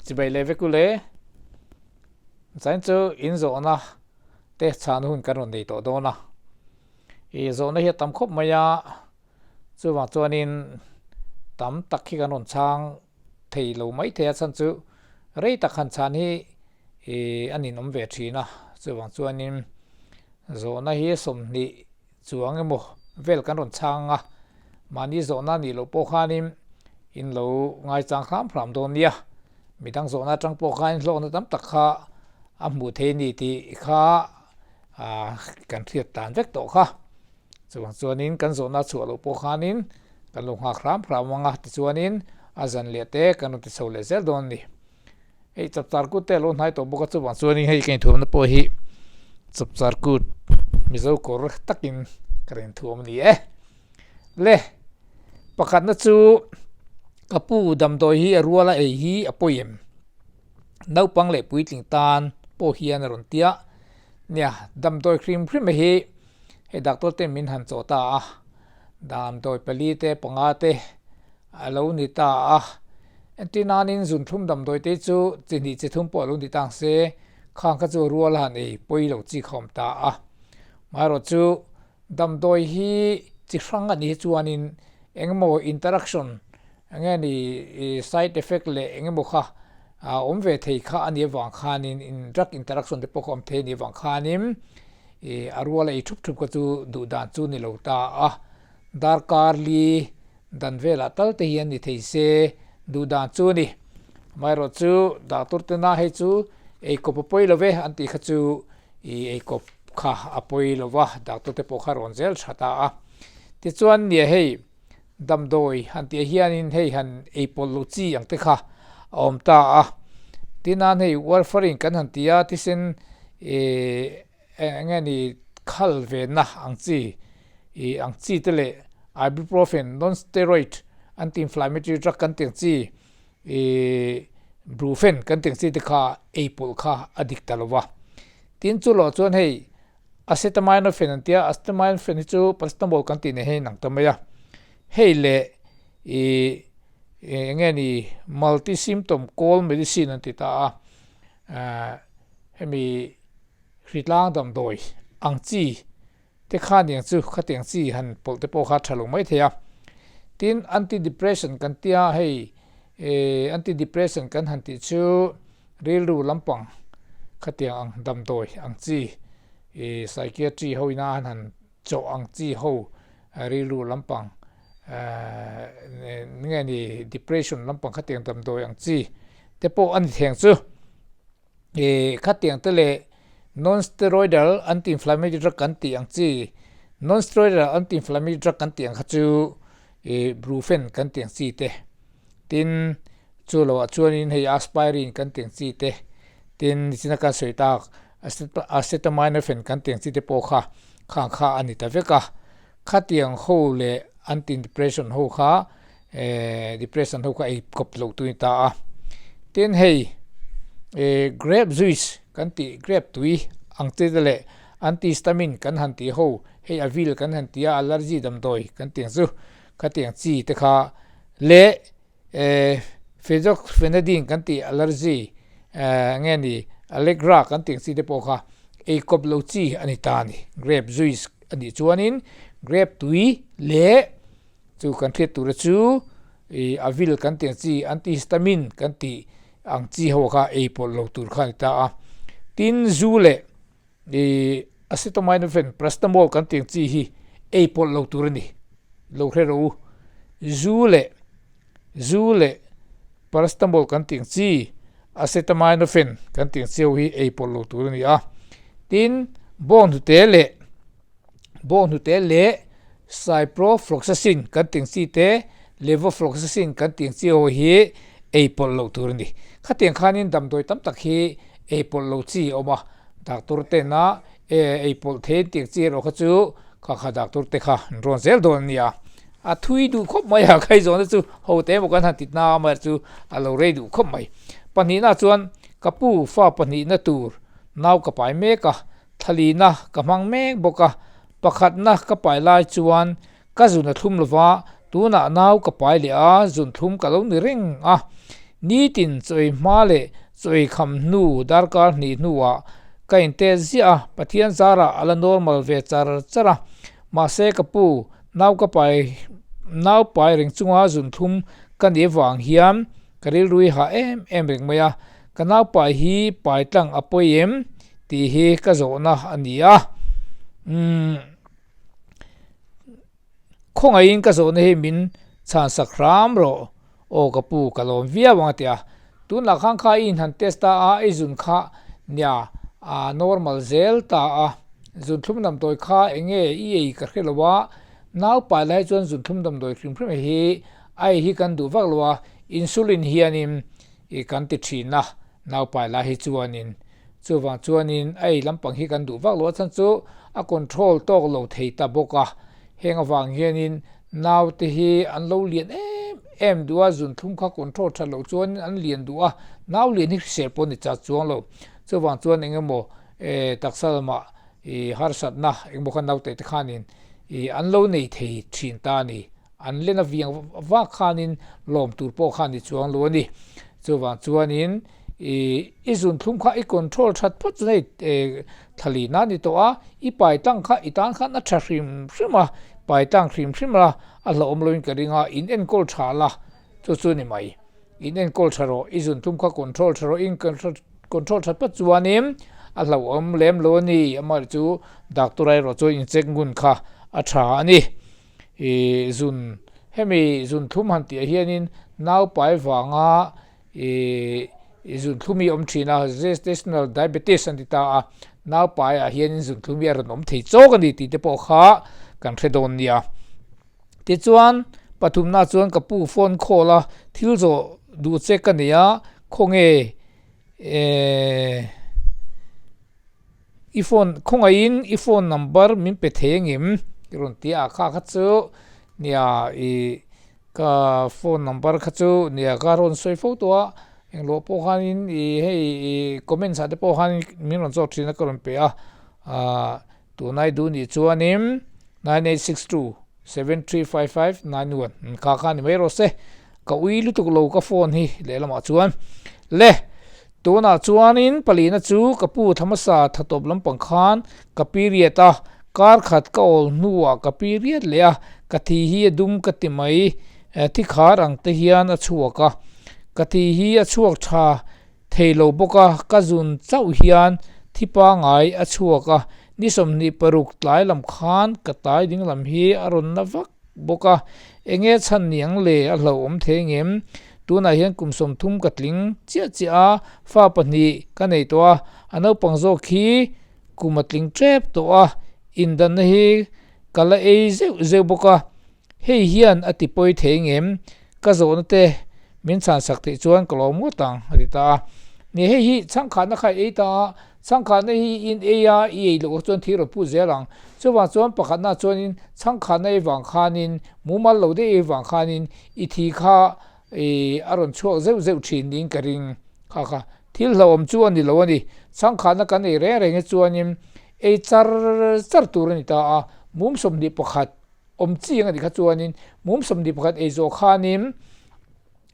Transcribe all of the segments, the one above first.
Chibai leh vek u le. Zain chu in zawhna te chhan hun kan rawn nei tawh dawn a. I zawhna hi a tam khawp mai a, chuvang chuanin tam tak hi kan rawn chhang thei lo mai thei a, chhan chu rei tak han chhan hi i a ninawm ve thin a, chuvang chuanin zawhna hi 20 chuang emaw vel kan rawn chhang a, mahni zawhna nih loh pawh khanin in lo ngaichang hram hram dawn nia, midang zawhna atang pawh khan hlawkna tam tak kha a hmuh thei a ni tih kha kan hriat tan vek tawh kha. Chuvang chuanin kan zawhna chhuah loh pawh khanin kan lo nghak hram hram ang a, tichuanin a zan leh te kan rawn ti chho leh zel dawn a ni. Hei chapchar kut te a lo hnai tawh bawk a, chuvang chuanin hei ka inthuamna pawh hi chapchar kut Mizo kawr takin ka rawn inthuam a ni e. Le, pakhatna chu ka pu damdawi hi a ruala ei hi a pawi em? Naupang leh puitling tan pawh hian a rawn tia. Nia, damdawi hrim hrim hi hei doctor ten min han chawh ta a, damdawi pali te panga te a lo ni ta a. Entir nanin zunthlum damdawi te chu chi hnih chi thum pawh a lo ni ta ang se, khang kha chu rual a han ei pawi lo chi kha a awm ta a. Amaherawhchu Damdawi hi chi hrang a nih chuanin engemaw interaction enge ni side effect leh engemaw kha a awm ve thei kha a nih avang khanin in drug interaction te pawh kha awm thei a nih avang khanin ih a rual a ei thup thup kha chu duh dan chu ni lo ta a, darkar li dan velah tal te hian ni thei se duh dan chu a ni. Amaherawhchu doctor tena hei chu eikawp a pawi lo ve an tih kha chu I eikawp kha a pawi lo va, doctor te pawh kha rawn zel tha ta a. Tichuan nia hei damdawi han tih hianin hei han ei pawlh loh chi ang te kha a awm ta a. Tin hei warfarin kan han ti a, thisen ih eng nge ni khal venna ang chi ih ang chi te leh ibuprofen non-steroid anti-inflammatory drug kan tih ang chi Ih Brufen kan tih ang chi te kha ei pawlh kha a dik ta lo va. Tin chu loh chuan hei Acetaminophen an tia, Acetaminophen hi chu Paracetamol kan tih nen hian inang ta mai a. Hei leh ih eng nge ni Multi symptom cold medicine an ti ta a, hemi hritlang damdawi ang chi te khan eng chu khatiang chi han pawlh te pawh kha tha lo mai thei a. Tin, anti-depression kan tia hei eh anti-depression kan han tih chu rilru lampang khatiang ang damdawi ang chi eh psychiatry ho ina an han chawh ang chi ho rilru lampang eh nge ni depression lampang khatiang damdawi ang chi te pawh a ni theng chu. Ih khatiang te leh non-steroidal anti-inflammatory drug kan tih ang chi, non-steroidal anti-inflammatory drug kan tih ang kha chu ih brufen kan tih ang chi te, tin chu loah chuanin hei aspirin kan tih ang chi te, tin nichina kan sawi tak acetaminophen kan tih ang chi te pawh kha khang kha a ni ta vek a, khatiang ho leh anti-depression ho kha eh depression ho kha ei kawp loh tur a ni ta a tin hei eh grape juice kan tih grape tui ang te te leh antihistamine kan han tih ho hei avil kan han tih a allergy damdawi kan tih ang chu khatiang chi te kha leh eh fexofenadine kan tih allergy eh nge ni allegra kan tih ang chi te pawh kha ei kawp loh chi a ni ta a ni grape juice a nih chuanin grape tui leh. Chu kan hriat tura chu ih avil kan tih ang chi antihistamine kan tih ang chi ho kha ei pawlh lo tur kha a ni ta a. Tin zu leh ih acetaminophen paracetamol kan tih ang chi hi ei pawlh lo tur a ni. Lo hre rawh u. Zu leh zu leh paracetamol kan tih ang chi acetaminophen kan tih ang chi ho hi ei pawlh lo tur a ni a. Tin bawnghnute leh. Bawnghnute leh Ciprofloxacin kan tih ang chi te, Levofloxacin kan tih ang chi ho hi ei pawlh loh tur a ni. Khatiang khanin damdawi tam tak hi ei pawlh loh chi a awm a, doctor tena ei pawlh thei an tih ang chi erawh kha chu kha kha doctor te kha an rawn zel dawn a nia. A thui duh khawp mai a, khai zawhna chu ho te emaw kan han ti na amaherawh chu a lo rei duh khawp mai. Pahnihna chuan ka pu fa pahnihna tur nau ka pai mek a, Thlalina ka hmang mek bawk a, pakhatna ka pai lai chuan ka zun a thlum lova, tunah nau ka pai leh a, zun thlum ka lo ni reng a. Nitin chaw ei hma leh chaw ei kham hnu darkar hnih hnuah ka in test ziah a, Pathian zarah a la normal ve char char a. Mahse ka pu, nau ka pai nau pai reng chunga zunthlum ka nih avang hian ka rilru hi hah em em reng mai a, ka nau pai hi pai tlang a pawi em tih hi ka zawhna a ni a. Umm. Khawngaihin ka zawhna hi min chhansak hram rawh. Aw ka pu, ka lawm viau ang a ti a. Tunlah khan kha i inhan test ta a, i zun kha nia a normal zel ta a. Zunthlum damdawi kha eng nge i ei ka hre lo a, nau pai lai chuan zunthlum damdawi hrim hrim hi a ei hi kan duh vak lo a, insulin hianin i kan ti thin a, nau pai lai hi chuanin. Chuvang chuanin a ei lampang hi kan duh vak lo a chhan chu a control tawk lo thei ta bawk a. Heng avang hianin naute hi an lo lian em em duh a, zunthlum kha control that loh chuanin an lian duh a, nau lian hi hrisel pawh ni chat chuang lo. Chuvang chuan eng emaw taksa lamah ih harsatna eng emaw kha naute te khanin ih an lo nei thei thin ta a ni. An len a viang vak khanin lawm tur pawh kha ni chuang lo a ni. Chuvang chuanin i i zunthlum kha i control that phawt chu hei thlali na ni tawh a, i pai tlang kha i tan khan a tha hrim hrim a, pai tlang hrim hrim la a hlauhawm loin ka ring a, in enkawl tha la chu chu ni mai. In enkawl tha rawh, i zunthlum kha control tha rawh, i control that phawt chuanin a hlauhawm lem lo a ni. Amaherawhchu doctor erawh chuan incheck ngun kha a tha a ni. Ih zun hemi zun thlum han tih ah hianin naupai vanga ih zun thlum hi a awm thin a gestational diabetes an ti ta a naupai ah hianin zun thlum hi a rawn awm thei chawk a ni tih te pawh kha kan hre dawn nia. Tichuan pathumna chuan ka pu phone call a thil zawh duh che ka nei a khawnge eh. I phone khawngaihin i phone number min pe thei angem? I rawn ti a, kha kha chu nia i ka phone number kha chu nia ka rawn sawi fo tawh a, englo pawh khanin i hei i comments ah te pawh khan min rawn zawk thin a ka rawn pe a, ah tunai duh nih chuanin 9862 735591 kha kha ni mai rawh se, ka ui lutuk lo ka phone hi lehlamah chuan le. Tunah chuanin palina chu ka pu Thamasa thatawp lampang khan ka period a, kar khat ka awl hnuah ka period leh a, ka thi hi a dum ka ti mai, thi khar ang te hian a chhuak a, ka thi hi a chhuak tha thei lo bawk a, ka zun chauh hian thi pangai a chhuak a, ni 26 tlai lam khan ka tai ding lam hi a rawn na vak bawk a, enge chhan niang le a hlauhawm thei ngem? Tunah hian kum 30 ka tling chiah chiah a, fa pahnih ka nei tawh a, a naupang zawk hi kum a tling tep tawh a, indanna hi ka la ei zeuh zeuh bawk a, hei hian a ti pawi thei ngem? Ka zawhna te min chhansak theih chuan ka lawm ngawt ang a ti ta a. Ni hei hi chhangkhatna kha i ei ta a, Chhangkhatna hi in ei a, i ei loh chuan thir a put zel ang. Chuvang chuan pakhatna chuanin chhangkhatna ei vang khanin, mumal lo deuh ei vang khanin i thi kha i a rawn chhuak zeuh zeuh thin niin ka ring. Kha kha thil hlauhawm chu a ni lo a ni. Chhangkhatna kan ei reng reng hi chuanin ei char char tur a ni ta a, mum 21 awm chiang a nih kha chuanin mum 21 ei zawh khanin,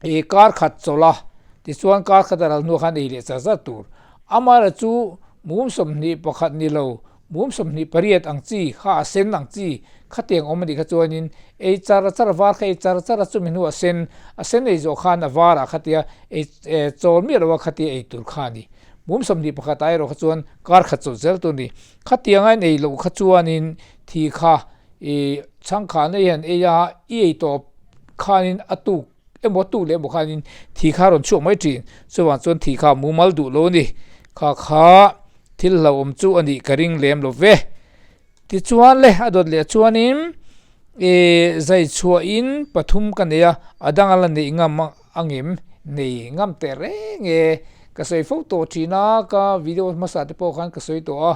I kar khat chawlh a, tichuan kar khat a ral hnuah khan ei leh char char tur. Amaherawhchu chu mum 21 ni lo, mum 28 ang chi, kha a sen ang chi, khatiang awm a nih kha chuanin ei char char a var kha ei char char a, chumi hnuah sen, a sen ei zawh khan a varah khatia ei chawl miah loha khatia ei tur kha a ni. Mum 21 ah erawh kha chuan kar khat chawlh zel tur a ni. Khatianga in ei loh kha chuanin thi kha i chhangkhan ei han ei a, i ei tawp khanin a tuk emaw tuk leh emaw khanin thi kha a rawn chhuak mai thin. Chuvang chuan thi kha mumal duh lo a ni. Kha kha thil hlauhawm chu a nih ka ring lem lo ve. Tichuan le a dawt leh chuanin ih zai chhuahin pathum ka nei a, a dang a la neih ngam angem nei ngam teh reng e. Ka sawi fo tawh thin a, ka video hmasa te pawh khan ka sawi tawh a,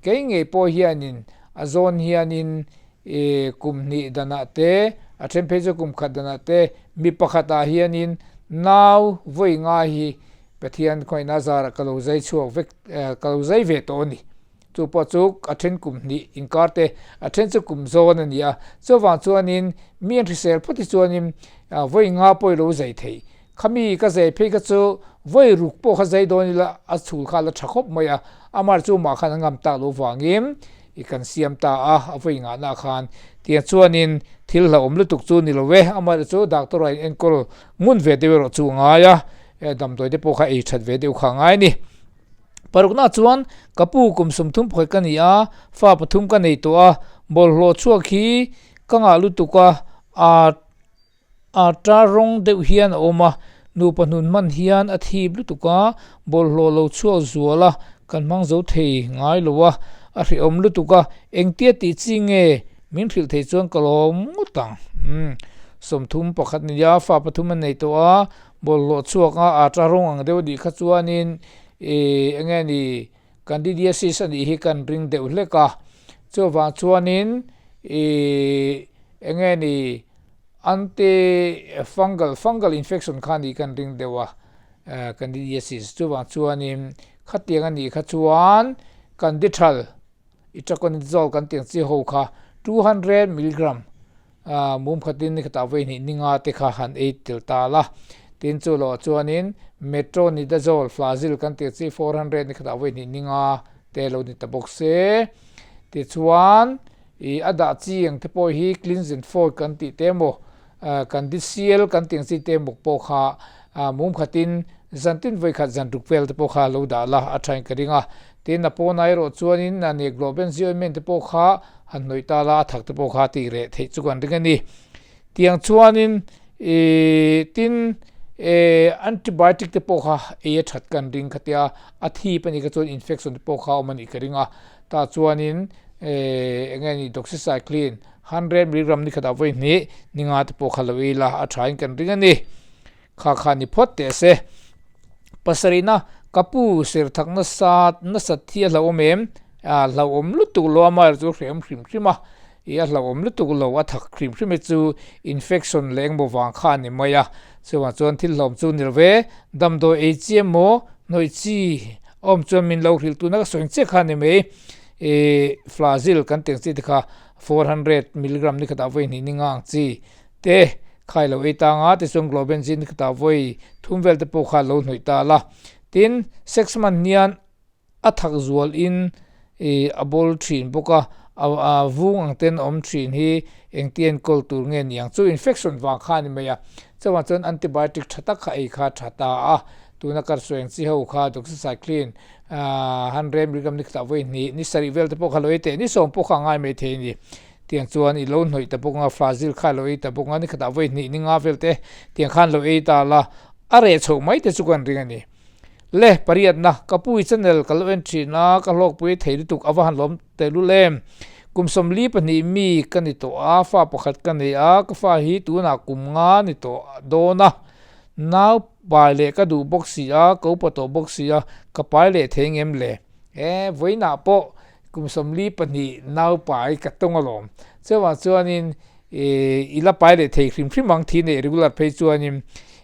kei ngei pawh hianin a zawn hianin I kum hnih danah te, a then phei chu kum khat danah te, mi pakhatah hianin nau vawi ngai hi Pathian khawngaihna zarah ka lo zai chhuak vek, ka lo zai ve tawh a ni. Chu pawh chu a then kum hnih inkar te, a then chu kum zawn a ni a. Chuvang chuanin mi an hrisel phawt hi chuanin vawi nga pawh i lo zai thei. Khami ka zai phei kha chu vawi ruk pawh kha zai dawn ila a chhul kha a la tha khawp mai a, amah chu mah khan a ngam tak loh vangin i kan siam ta a, a vawi ngahna khan tiang chuanin thil hlauhawm lutuk chu ni lo e, amah chu doctor ah in enkawl ngun ve deuh erawh chu a ngai a, damdawi te pawh kha ei that ve deuh kha a ngai a ni. Parukna chuan ka pu kum 30 pakhat ka ni a, fa pathum ka nei tawh a, bawlhhlawh chhuak hi ka ngah lutuk a, a. A tar rawng deuh hian a awm a, nupa hnun hman hian a thip lutuk a, bawlhhlawh lo chhuak zual a, kan hmang zo thei ngai lo a, a hrehawm lutuk a, engtia tih chi nge min hrilh thei chuan ka lawm ngawt ang. Umm, 31 nia fa pathum a nei tawh a, bawlhhlawh chhuak a, a tar rawng ang deuh a nih kha chuanin ih eng nge ni candidiasis a nih hi kan ring deuh hlek a, chuvang chuanin ih eng nge ni Anti fungal, fungal infection kha nih kan ring deuh a, candidiasis chuvang chuanin khatiang a nih kha chuan candithal itraconazole kan tih ang chi ho kha 200 milligram mum khatin ni khatah vawi hnih ninga te kha han ei tel ta la, tin chu loh chuanin metronidazole flagyl kan tih ang chi 400 ni khatah vawi hnih ninga te lo ni ta bawk se, tichuan. Ih a dah chi ang te pawh hi cleanse and fold kan tih te emaw kan disial kan tih ang chi te emaw pawh kha mum khatin zan tin vawi khat zan ruk vel te pawh kha lo dah la a thain ka ring a. Tin a pawnah erawh chuanin a nek lawh ben zio men te pawh kha han hnawih ta la a thak te pawh kha tih reh theih chu kan ring a ni. Tiang chuanin ih tin eh antibiotic te pawh kha ei a that kan ring khatia a thip a nih kha chuan infection te pawh kha a awm a nih ka ring a. Tah chuanin eng nge ni doxycycline 100 milligram ni khatah vawi hnih ni nga te pawh kha lo ila a thain kan ring a ni. Kha kha ni phawt teh se. Pasarihna ka pu ser thak nasa nasat hi a hlauhawm em? A hlauhawm lutuk lo a amaherawh chu hrehawm hrim hrim a. Ih a hlauhawm lutuk lo a thak hrim hrim hi chu infection leh engmaw vang kha a ni mai a. Chuvang chuan thil hlauhawm chu ni lo ve. Damdawi ei chi emaw hnawih chi Awm chuan min lo hrilh tuna ka sawi ang chiah kha a ni mai. Ih Flagyl kan tih ang chi te kha 400 milligram ni khatah vawi hnih ni nga ang chi te kha i lo ei ta anga tichuan Globenzin ni khatah vawi thum vel te pawh kha lo hnawih ta la. Tin, sex man hian a thak zual in ih a bawl thin bawk a, a vung ang ten a awm thin hi engtia enkawl tur nge ni ang chu infection vang kha a ni mai a. Chuvang chuan antibiotic tha tak kha ei kha a tha ta a. Tuna kar sueng chi ho kha doxycycline 100 milligram ni khatah vawi hnih ni sarih vel te pawh kha lo ei teh ni sawm pawh kha a ngai mai thei a ni. Tiang chuan i lo hnawih ta bawk anga flagyl kha i lo ei ta bawk anga ni khatah vawi hnih ni nga vel te tiang khan lo ei ta la a reh chhoh mai te chu kan ring a ni. Le pariatna ka pu i channel ka lo en thin a ka hlawkpui thei lutuk a va han lawm tehlul em. Kum 42 mi ka ni tawh a fa pakhat ka nei a ka fa hi tunah kum nga ni tawh dawn a. Nau pai leh ka duh bawk si a, ka upa tawh bawk si a, ka pai leh thei ngem le? E, vawiinah pawh kum 42 nau pai ka tawng alawm. Chuvang chuanin i i la pai leh thei hrim hrim ang thi neih regular phei chuanin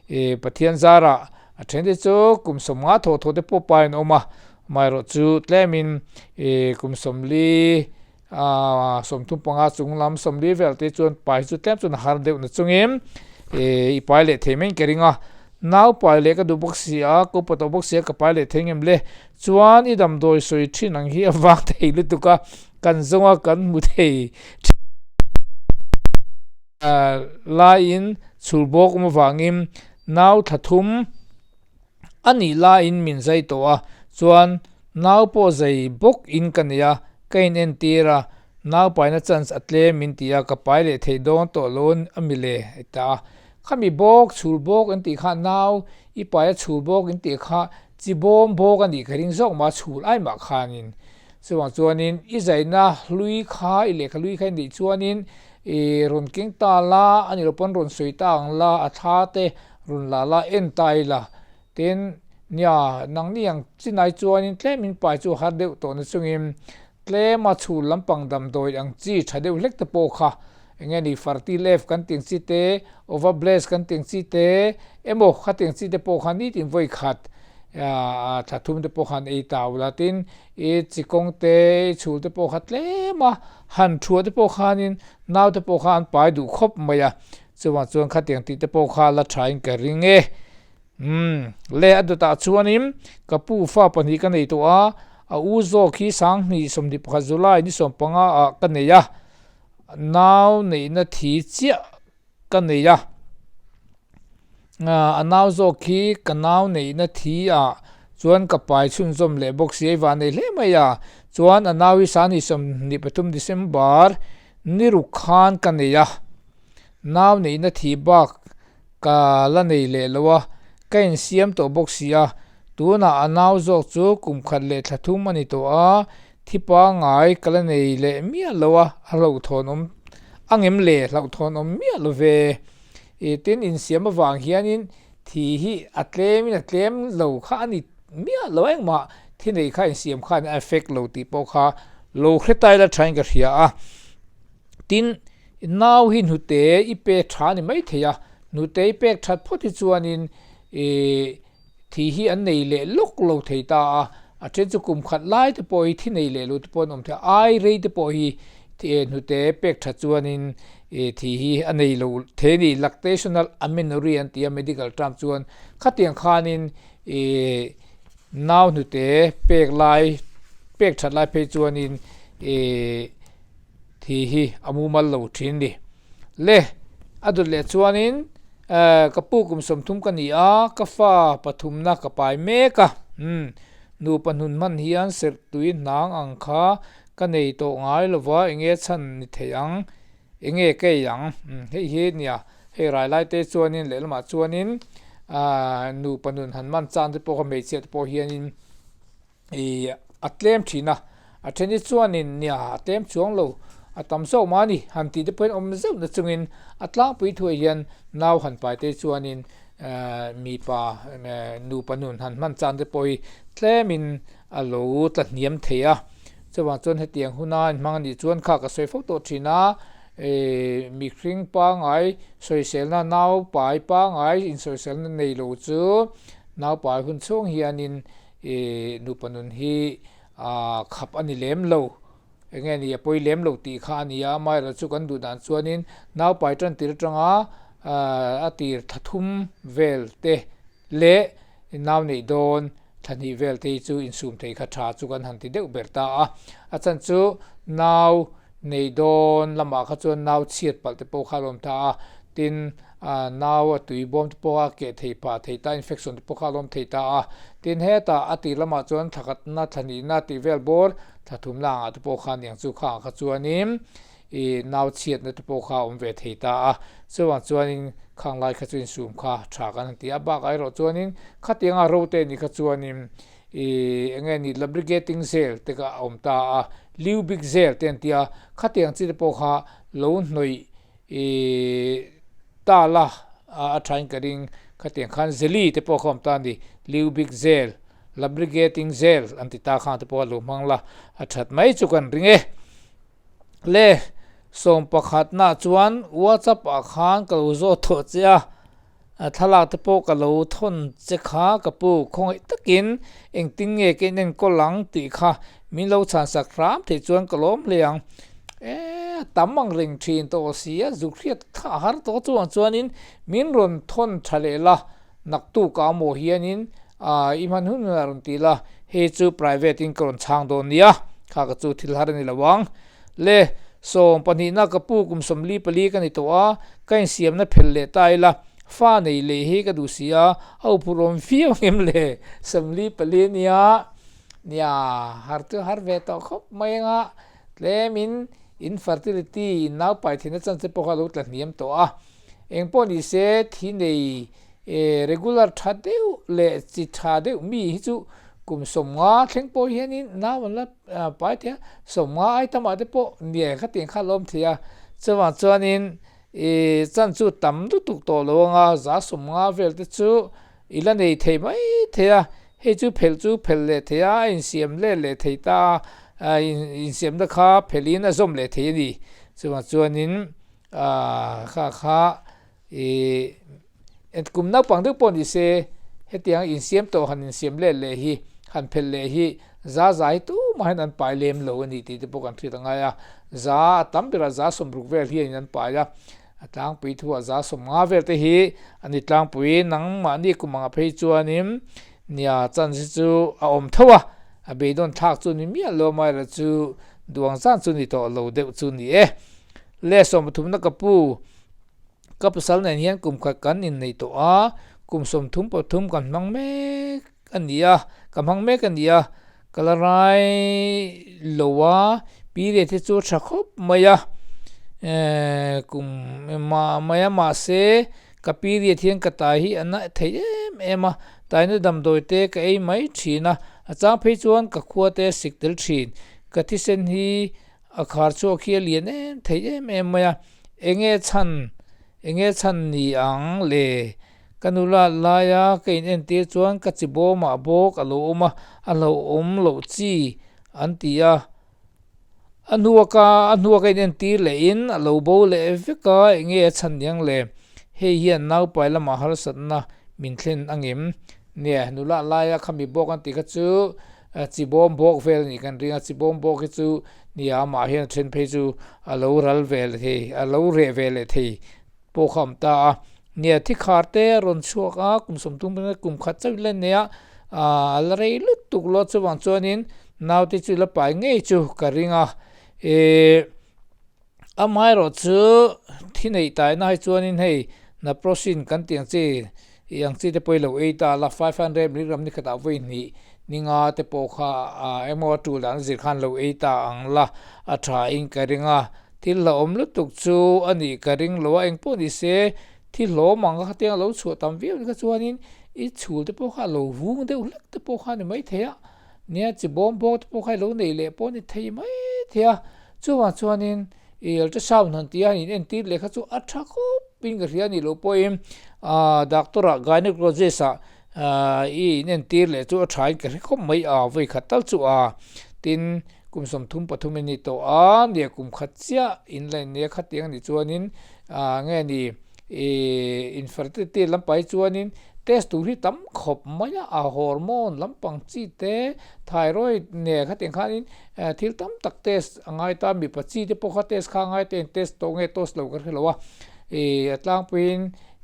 i Pathian zarah a then te chu kum 50 thawh thawh te pawh pai an awm a, amaherawh chu tlemin i kum 40 Aaa 35 chung lam 40 vel te chuan pai chu tlem chuan a har deuh na chungin ih i pai leh thei mai ka ring a, nau pai leh ka duh bawk si a, ka upa tawh bawk si a ka pai leh thei ngem le, chuan i damdawi sawi thin ang hi a vang thei lutuk a, kan zawng a kan hmu thei laiin chhul bawk awm avangin nau thla thum A nih laiin min zai tawh a, chuan nau pawh zai bawk in ka nei a, ka in entir a, nau paina chance a tlem min ti a, ka pai leh thei dawn tawh lo a mi le a ti ta a. Khami bawk, chhul bawk an tih kha nau i pai a chhul bawk in tih kha chi bawm bawk a nih ka ring zawk mah chhul ai mah khanin. Chuvang chuanin i zaina hlui kha i lehkha hlui kha i neih chuanin i rawn keng ta la, a ni lo pawn rawn sawi ta ang la, a thla te Rawn la la en ta ila, tin, nia, nangni ang chinai chuanin tlemin pai chu har deuh tawh na chungin tlema chhul lampang damdawi ang chi tha deuh hlek te pawh kha eng nge ni Fertilef kan tih ang chi te, Ovabless kan tih ang chi te emaw khatiang chi te pawh kha nitin vawi khat thla thum te pawh khan ei ta ula, tin, i chikawng te, i chhul te pawh kha tlema han thuah te pawh khanin naute pawh kha an pai duh khawp mai a. Chuvang chuan khatiang tih te pawh kha la thain ka ring e. Umm, le a dawtah chuanin ka pu fa pahnih ka nei tawh a, a u zawk hi 2021 July ni 15 ah ka nei a, nau neihna thi chiah ka nei a, a nau zawk hi ka nau neihna thi ah chuan ka pai chhunzawm leh bawk si, ei vah nei hle mai a, chuan a nau hi 2023 December ni ruk khan ka nei a, nau neihna thi bak Ka la nei leh lo a, ka insiam tawh bawk si a, tunah a nau zawk chu kum khat leh thla thum a ni tawh a, thi pangngai ka la nei leh miah lo a, a hlauhthawn awm a ngem le, hlauhthawn awm miah lo ve. I tin insiam avang hianin thi hi a tlemin a tlem lo kha a ni miah lo engmah thi nei kha insiam khan a effect lo tih pawh kha lo hre tai la thain ka hria a. Tin, nau hi hnute i pek tha a ni mai thei a, hnute i pek that phawt hi chuanin ih thi hi an nei leh lawk lo thei ta a, a then chu kum khat lai te pawh hi thi nei leh lo te pawh an awm thei a, ai rei te pawh hi hnute pek that chuanin ih thi hi a nei lo thei a ni, lactational amenorrhea an ti a medical term chuan khatiang khanin ih nau hnute pek lai pek that lai phei chuanin ih. Thi hi a mumal lo thin ni. Le, a dawt leh chuanin ka pu kum 30 ka ni a, ka fa pathumna ka pai mek a. Umm, nupa hnun hman hian serh tui hnang ang kha ka nei tawh ngai lova enge chhan ni thei ang, enge ka ei ang. Umm, hei hi nia, hei rai lai te chuanin lehlamah chuanin nupa nun han man chan te pawh kha hmeichhia te pawh hianin I a tlem thin a, a then hi chuanin nia a tlem chuang lo, a tam zawk mah a ni, han tih te pawhin awm zeuh na chungin a tlangpui thuai hian nau han pai te chuanin mipa nupa nun han hman chan te pawh hi tlemin a lo tla hniam thei a. Chuvang chuan hetiang huna inhmang a nih chuan kha ka sawi fo tawh thin a, mihring pangngai sawiselna nau pai pangngai insawiselna nei lo chu nau pai hun chhung hianin I nupa nun hi khap a ni lem lo, eng nge ni a pawi lem lo tih kha a ni a, amaherawh chu kan duh dan chuanin naupai tan tir atanga a tir thla thum vel te leh nau neih dawn thla hnih vel te hi chu insum thei kha tha chu kan han ti deuh ber ta a, a chhan chu nau Nei dawn lamah kha chuan nau chhiat palh te pawh kha a lawm ta a, tin nau a tui bawm te pawh a keh thei phah thei ta, infection te pawh kha a lawm thei ta a, tin hetah a tih lamah chuan thla khatna thla hnihna tih vel bawr thla thumna angah te pawh kha aniang chu kha ang kha chuanin ih nau chhiatna te pawh kha a awm ve thei ta a, chuvang chuanin khang lai kha chu insum kha tha kan han ti a, bakah erawh chuanin khatianga ro te nih kha chuanin Ih eng nge ni lubricating gel te kha a awm ta a, lubic gel te an ti a, khatiang chi te pawh kha lo hnawih ih ta la a thain ka ring, khatiang khan jelly te pawh kha awm ta a ni, lubic gel, lubricating gel an ti ta khang te pawh a lo hmang la, a that mai chu kan ring e. Le 11 nah chuan WhatsApp ah khan ka lo zawt tawh che a. A thlalak te pawh ka lo thawn che kha ka pu khawngaih takin engtin nge ka inenkawl ang tih kha min lo chhansak hram theih chuan ka lawm hle ang. E a tam ang reng thin tawh si a, zuk hriat kha a har tawh chuang chuanin min rawn thawn tha leh la, naktuk ah maw hianin i hman hun hunah rawn ti la, hei chu private in ka rawn chhang dawn nia, kha ka chu thil har a ni lo ang. Le, 12 na ka pu kum 44 ka ni tawh a, ka insiamna phelh leh ta ila, fa nei leh hi ka duh si a, a uphurh awm viau ngem le, 44 nia, nia, har chu har ve tawh khawp mai anga, tlemin infertility in naupai theihna chance pawh kha a lo tla hniam tawh a, engpawh ni se thi nei Regular tha deuh leh chi tha deuh mi hi chu kum 50 thleng pawh hianin nau an la pai thei a, 50 ai tamah te pawh nia khatiang kha a lawm thei a, chuvang chuanin ih chan chu tam lutuk tawh lo anga 150 vel te chu i la nei thei mai thei a, hei chu phelh chu phelh leh thei a, a insiam let leh thei ta a, insiamna kha phelhin a zawm leh thei a ni, chuvang chuanin kha kha. Ih, kum naupang deuh pawh ni se, hetiang insiam tawh han insiam let leh hi, han phelh leh hi za za hi tumahin an pai lem lo a ni tih te pawh kan hriat a ngai a. Za a tam berah za 60 vel hianin an pai a, A tlangpui thuah 150 vel te hi a ni tlangpui. Nangmahni kum anga phei chuanin nia chance hi chu a awm tho a, a beidawn thlak chu ni miah lo amaherawh chu duang zan chu ni tawh lo deuh chu ni e. Le 13na ka pu, ka pasal nen hian kum khat kan inneih tawh a, kum 33 kan hmang mek a ni a, ka hmang mek a ni a, ka la rai lo a, period hi chu a tha khawp mai a, kum mai a mahse ka period hian ka tai hi a na thei em em a, taina damdawi te ka ei mai thin a, a chang phei chuan ka khua te a sik tel thin, ka thisen hi a khar chhuak hi a lian em thei em em mai a, enge chhan enge chhan ni ang le? Ka nula laia ka in entir chuan ka chi bawmah bawk a lo awm a, a hlauhawm loh chi an ti a. A hnua ka a hnua ka in entir lehin a lo bo leh vek a, enge a chhan niang le? Hei hian naupai lamah harsatna min thlen a ngem? Nia, nula laia khami bawk an tih kha chu chi bawm bawk vel a nih kan ring a, chi bawm bawk hi chu nia amah hian a then phei chu a lo ral ve leh thei, a lo reh ve leh thei. pawh kha a awm ta a, nia thi khar te a rawn chhuak a, kum 30 pawh kum khat chauh la nei a, aah a la rei lutuk lo chuvang chuanin naute chu la pai ngei chu ka ring a, ihh amaherawh chu thi neih taina hi chuanin hei naproxen kan tih ang chi ih ang chi te pawh hi lo ei ta la 500 milligram ni khatah vawi hnih ni nga te pawh kha ah emaw a tul dan zir khan lo ei ta ang la a tha in ka ring a. Thil hlauhawm lutuk chu a nih ka ring lo a, engpawh ni se thil hlawm ang khatiang a lo chhuah tam viau ni kha chuanin i chhul te pawh kha a lo vung deuh hlek te pawh kha a ni maithei a, nia chi bawm bawk te pawh kha i lo neih leh pawh a ni thei maithei a, chuvang chuanin i ultrasound han tih a in entir leh kha chu a tha khawp in ka hria a nih loh pawhin ah doctor ah gynecologist ah i in entir leh chu a tha in ka hre khawp mai a vawi khat tal chu a tin Kum 33 in ni tawh a, nia kum khat chiah in la in nia khatiang a nih chuanin ah nge ni ih infertility lampang hi chuanin test tur hi tam khawp mai a, a hormone lampang chi te thyroid nen khatiang khanin thil tam tak test a ngai ta, mipa chi te pawh kha test kha a ngai ta in test tawh nge test lo ka hre lo a, ih a tlangpuiin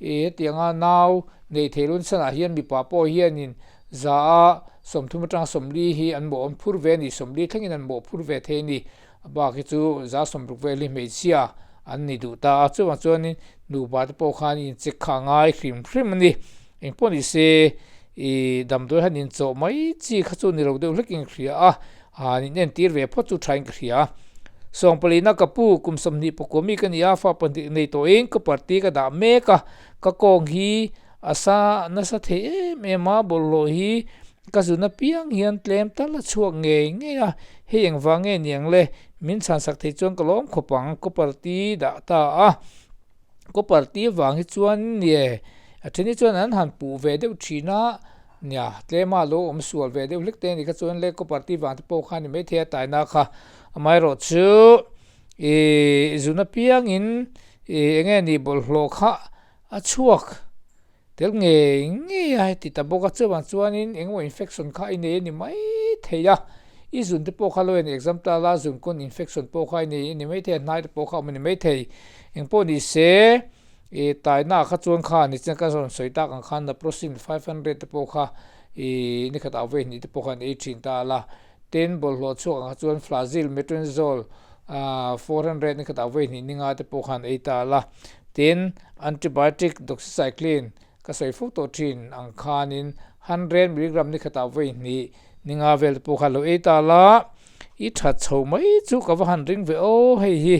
ih hetianga nau neih theih lun sanah hian mipa pawh hianin Za a 30 atanga 40 hi an mawh an phur ve a ni, 40 thlengin an mawh phur ve thei a ni. A bak hi chu za 60 vel hi hmeichhia an ni duh ta a, chuvang chuanin nupa te pawh khan inchek kha a ngai hrim hrim a ni. Engpawh ni se i damdawi han inchawh mai chi kha chu ni lo deuh hlekin ka hria a, han inentir ve phawt chu thain ka hria. Sawmpalina ka pu kum 29 mi ka ni a, fa pahnih nei tawhin ka party ka dah mek a, ka kawng hi A sa nasa thei em em a, bawlhhlawh hi ka zun apiang hian tlem tal a chhuak ngei ngei a, hei engvang nge niang le, min chhansak thei chuan ka lawm khawp ang, copper ti dah ta a, copper ti vang hi chuan nie a then hi chuan an han puh ve deuh thin a, nia tlema lo awm sual ve deuh hlek te a nih kha chuan le copper ti vang te pawh kha a ni maithei a taina kha, amaherawh chu ih zun apiangin ih enge ni bawlhhlawh kha A chhuak tel ngei ngei a heti ta bawk a, chuvang chuanin engemaw infection kha i nei a ni mai thei a, i zun te pawh kha lo en exam ta la, zun kawn infection pawh kha i nei a ni mai thei a, hnai te pawh kha a awm a ni mai thei. Engpawh ni se, i taina kha chuan kha nichin ka rawn sawi tak ang khan naproxen 500 te pawh kha i ni khatah vawi hnih te pawh khan ei thin ta la, tin bawlhhlawh chhuak ang kha chuan flagyl, metronidazole 400 ni khatah vawi hnih ni nga te pawh khan ei ta la, tin antibiotic doxycycline ka sawi fo tawh thin ang khanin 100 milligram ni khatah vawi hnih ni nga vel te pawh khan lo ei ta la, i that chho mai chu ka va han ring ve aw hei hi,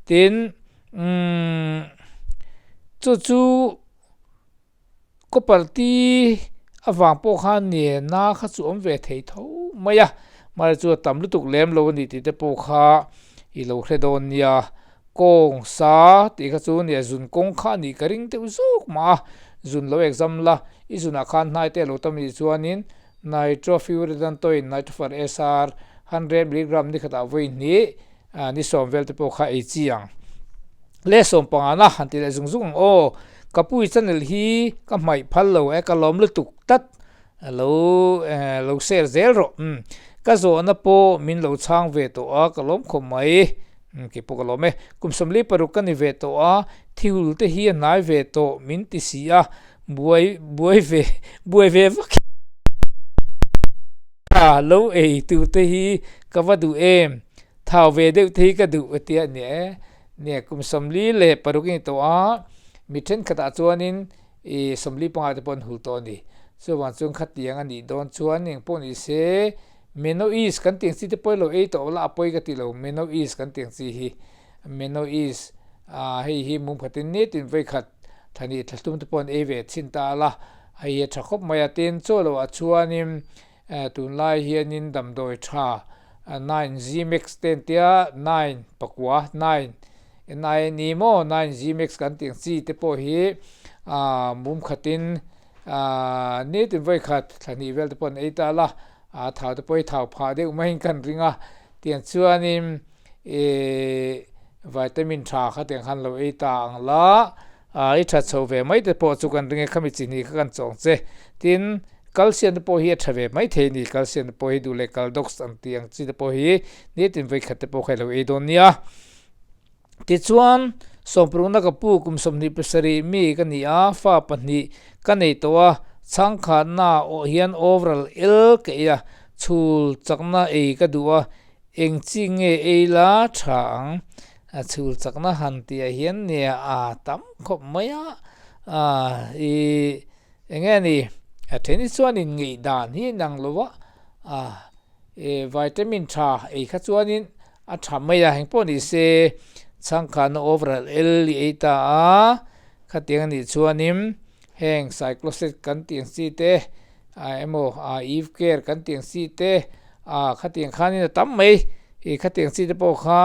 tin umm chu chu. Copper ti avang pawh khan nia na kha chu awm ve thei tho mai a, mahse chu a tam lutuk lem lo a ni tih te pawh kha i lo hre dawn nia. Kawng sa tih kha chu nia zun kawng kha a nih ka ring deuh zawk mah a, zun lo exam la, i zunah khan hnai te a lo tam a nih chuanin Nitrofurantoin, Nitrofur SR, 100 milligram ni khatah vawi hnih ni 10 vel te pawh kha ei chi ang. Le 15 na han ti leh zung zung ang aw. Ka pu i channel hi ka hmaih phal lo e ka lawm lutuk tlat lo lo share zel rawh. Ka zawhna pawh min lo chhang ve tawh a ka lawm khawp mai. Kei pawh ka lawm e. Kum 46 ka ni ve tawh a, thihul te hi a hnai ve tawh min ti si a, buai buai ve buai ve vak a lo ei tur te hi ka va duh em, thau ve deuh te hi ka duh a tia nia e. Nia kum 46 i ni tawh a, mi thenkhatah chuanin i 45 te pawh an hul tawh a ni. Chuvang chuan khatiang a nih dawn chuan engpawh ni se Meno is kan tiang chi te pawi lo ei tawh la a pawi ka ti lo meno is kan tiang chi hi meno is ah hei hi mum khatin nitin vawi khat thani thlahlum te pawh an ei ve chhin ta la hei hi a tha khawp mai a tin chaw loh ah chuanin tunlai hianin damdawi tha nine zmax te an tia nine pakua nine nine maw nine zmax kan tiang chi te pawh hi ah mum khatin Aaa nitin vawi khat thla hnih vel te pawh an ei ta la, aa thau te pawh hi thau phah deuh maiin kan ring a, tiang chuanin ihh vitamin tha kha tiang khan lo ei ta ang la, aa i that chho ve mai te pawh chu kan ring e khami chi hnih kha kan chawng che. Tin, calcium te pawh hi a tha ve mai thei a ni, calcium te pawh hi duh leh caldox ang tih ang chi te pawh hi nitin vawi khat te pawh kha i lo ei dawn nia. Tichuan, sawmparukna ka pu kum 27 mi ka ni a, fa pahnih ka nei tawh a, chhangkhatna ah hian overall el ka ei a, chhul chakna ei ka duh a, eng chi nge ei la tha ang? A chhul chakna han tih ah hian nia a tam khawp mai a, i eng nge ni, a then hi chuan in ngeih dan hi a inang lo a, E vitamin tha ei kha chuanin a tha mai a, engpawh ni se chhangkhanna overall el i ei ta a, khatiang anih chuanin heng cycloset kan tih ang chi te ah emaw ah eve care kan tih ang chi te ah khatiang khanin a tam mai, i khatiang chi te pawh kha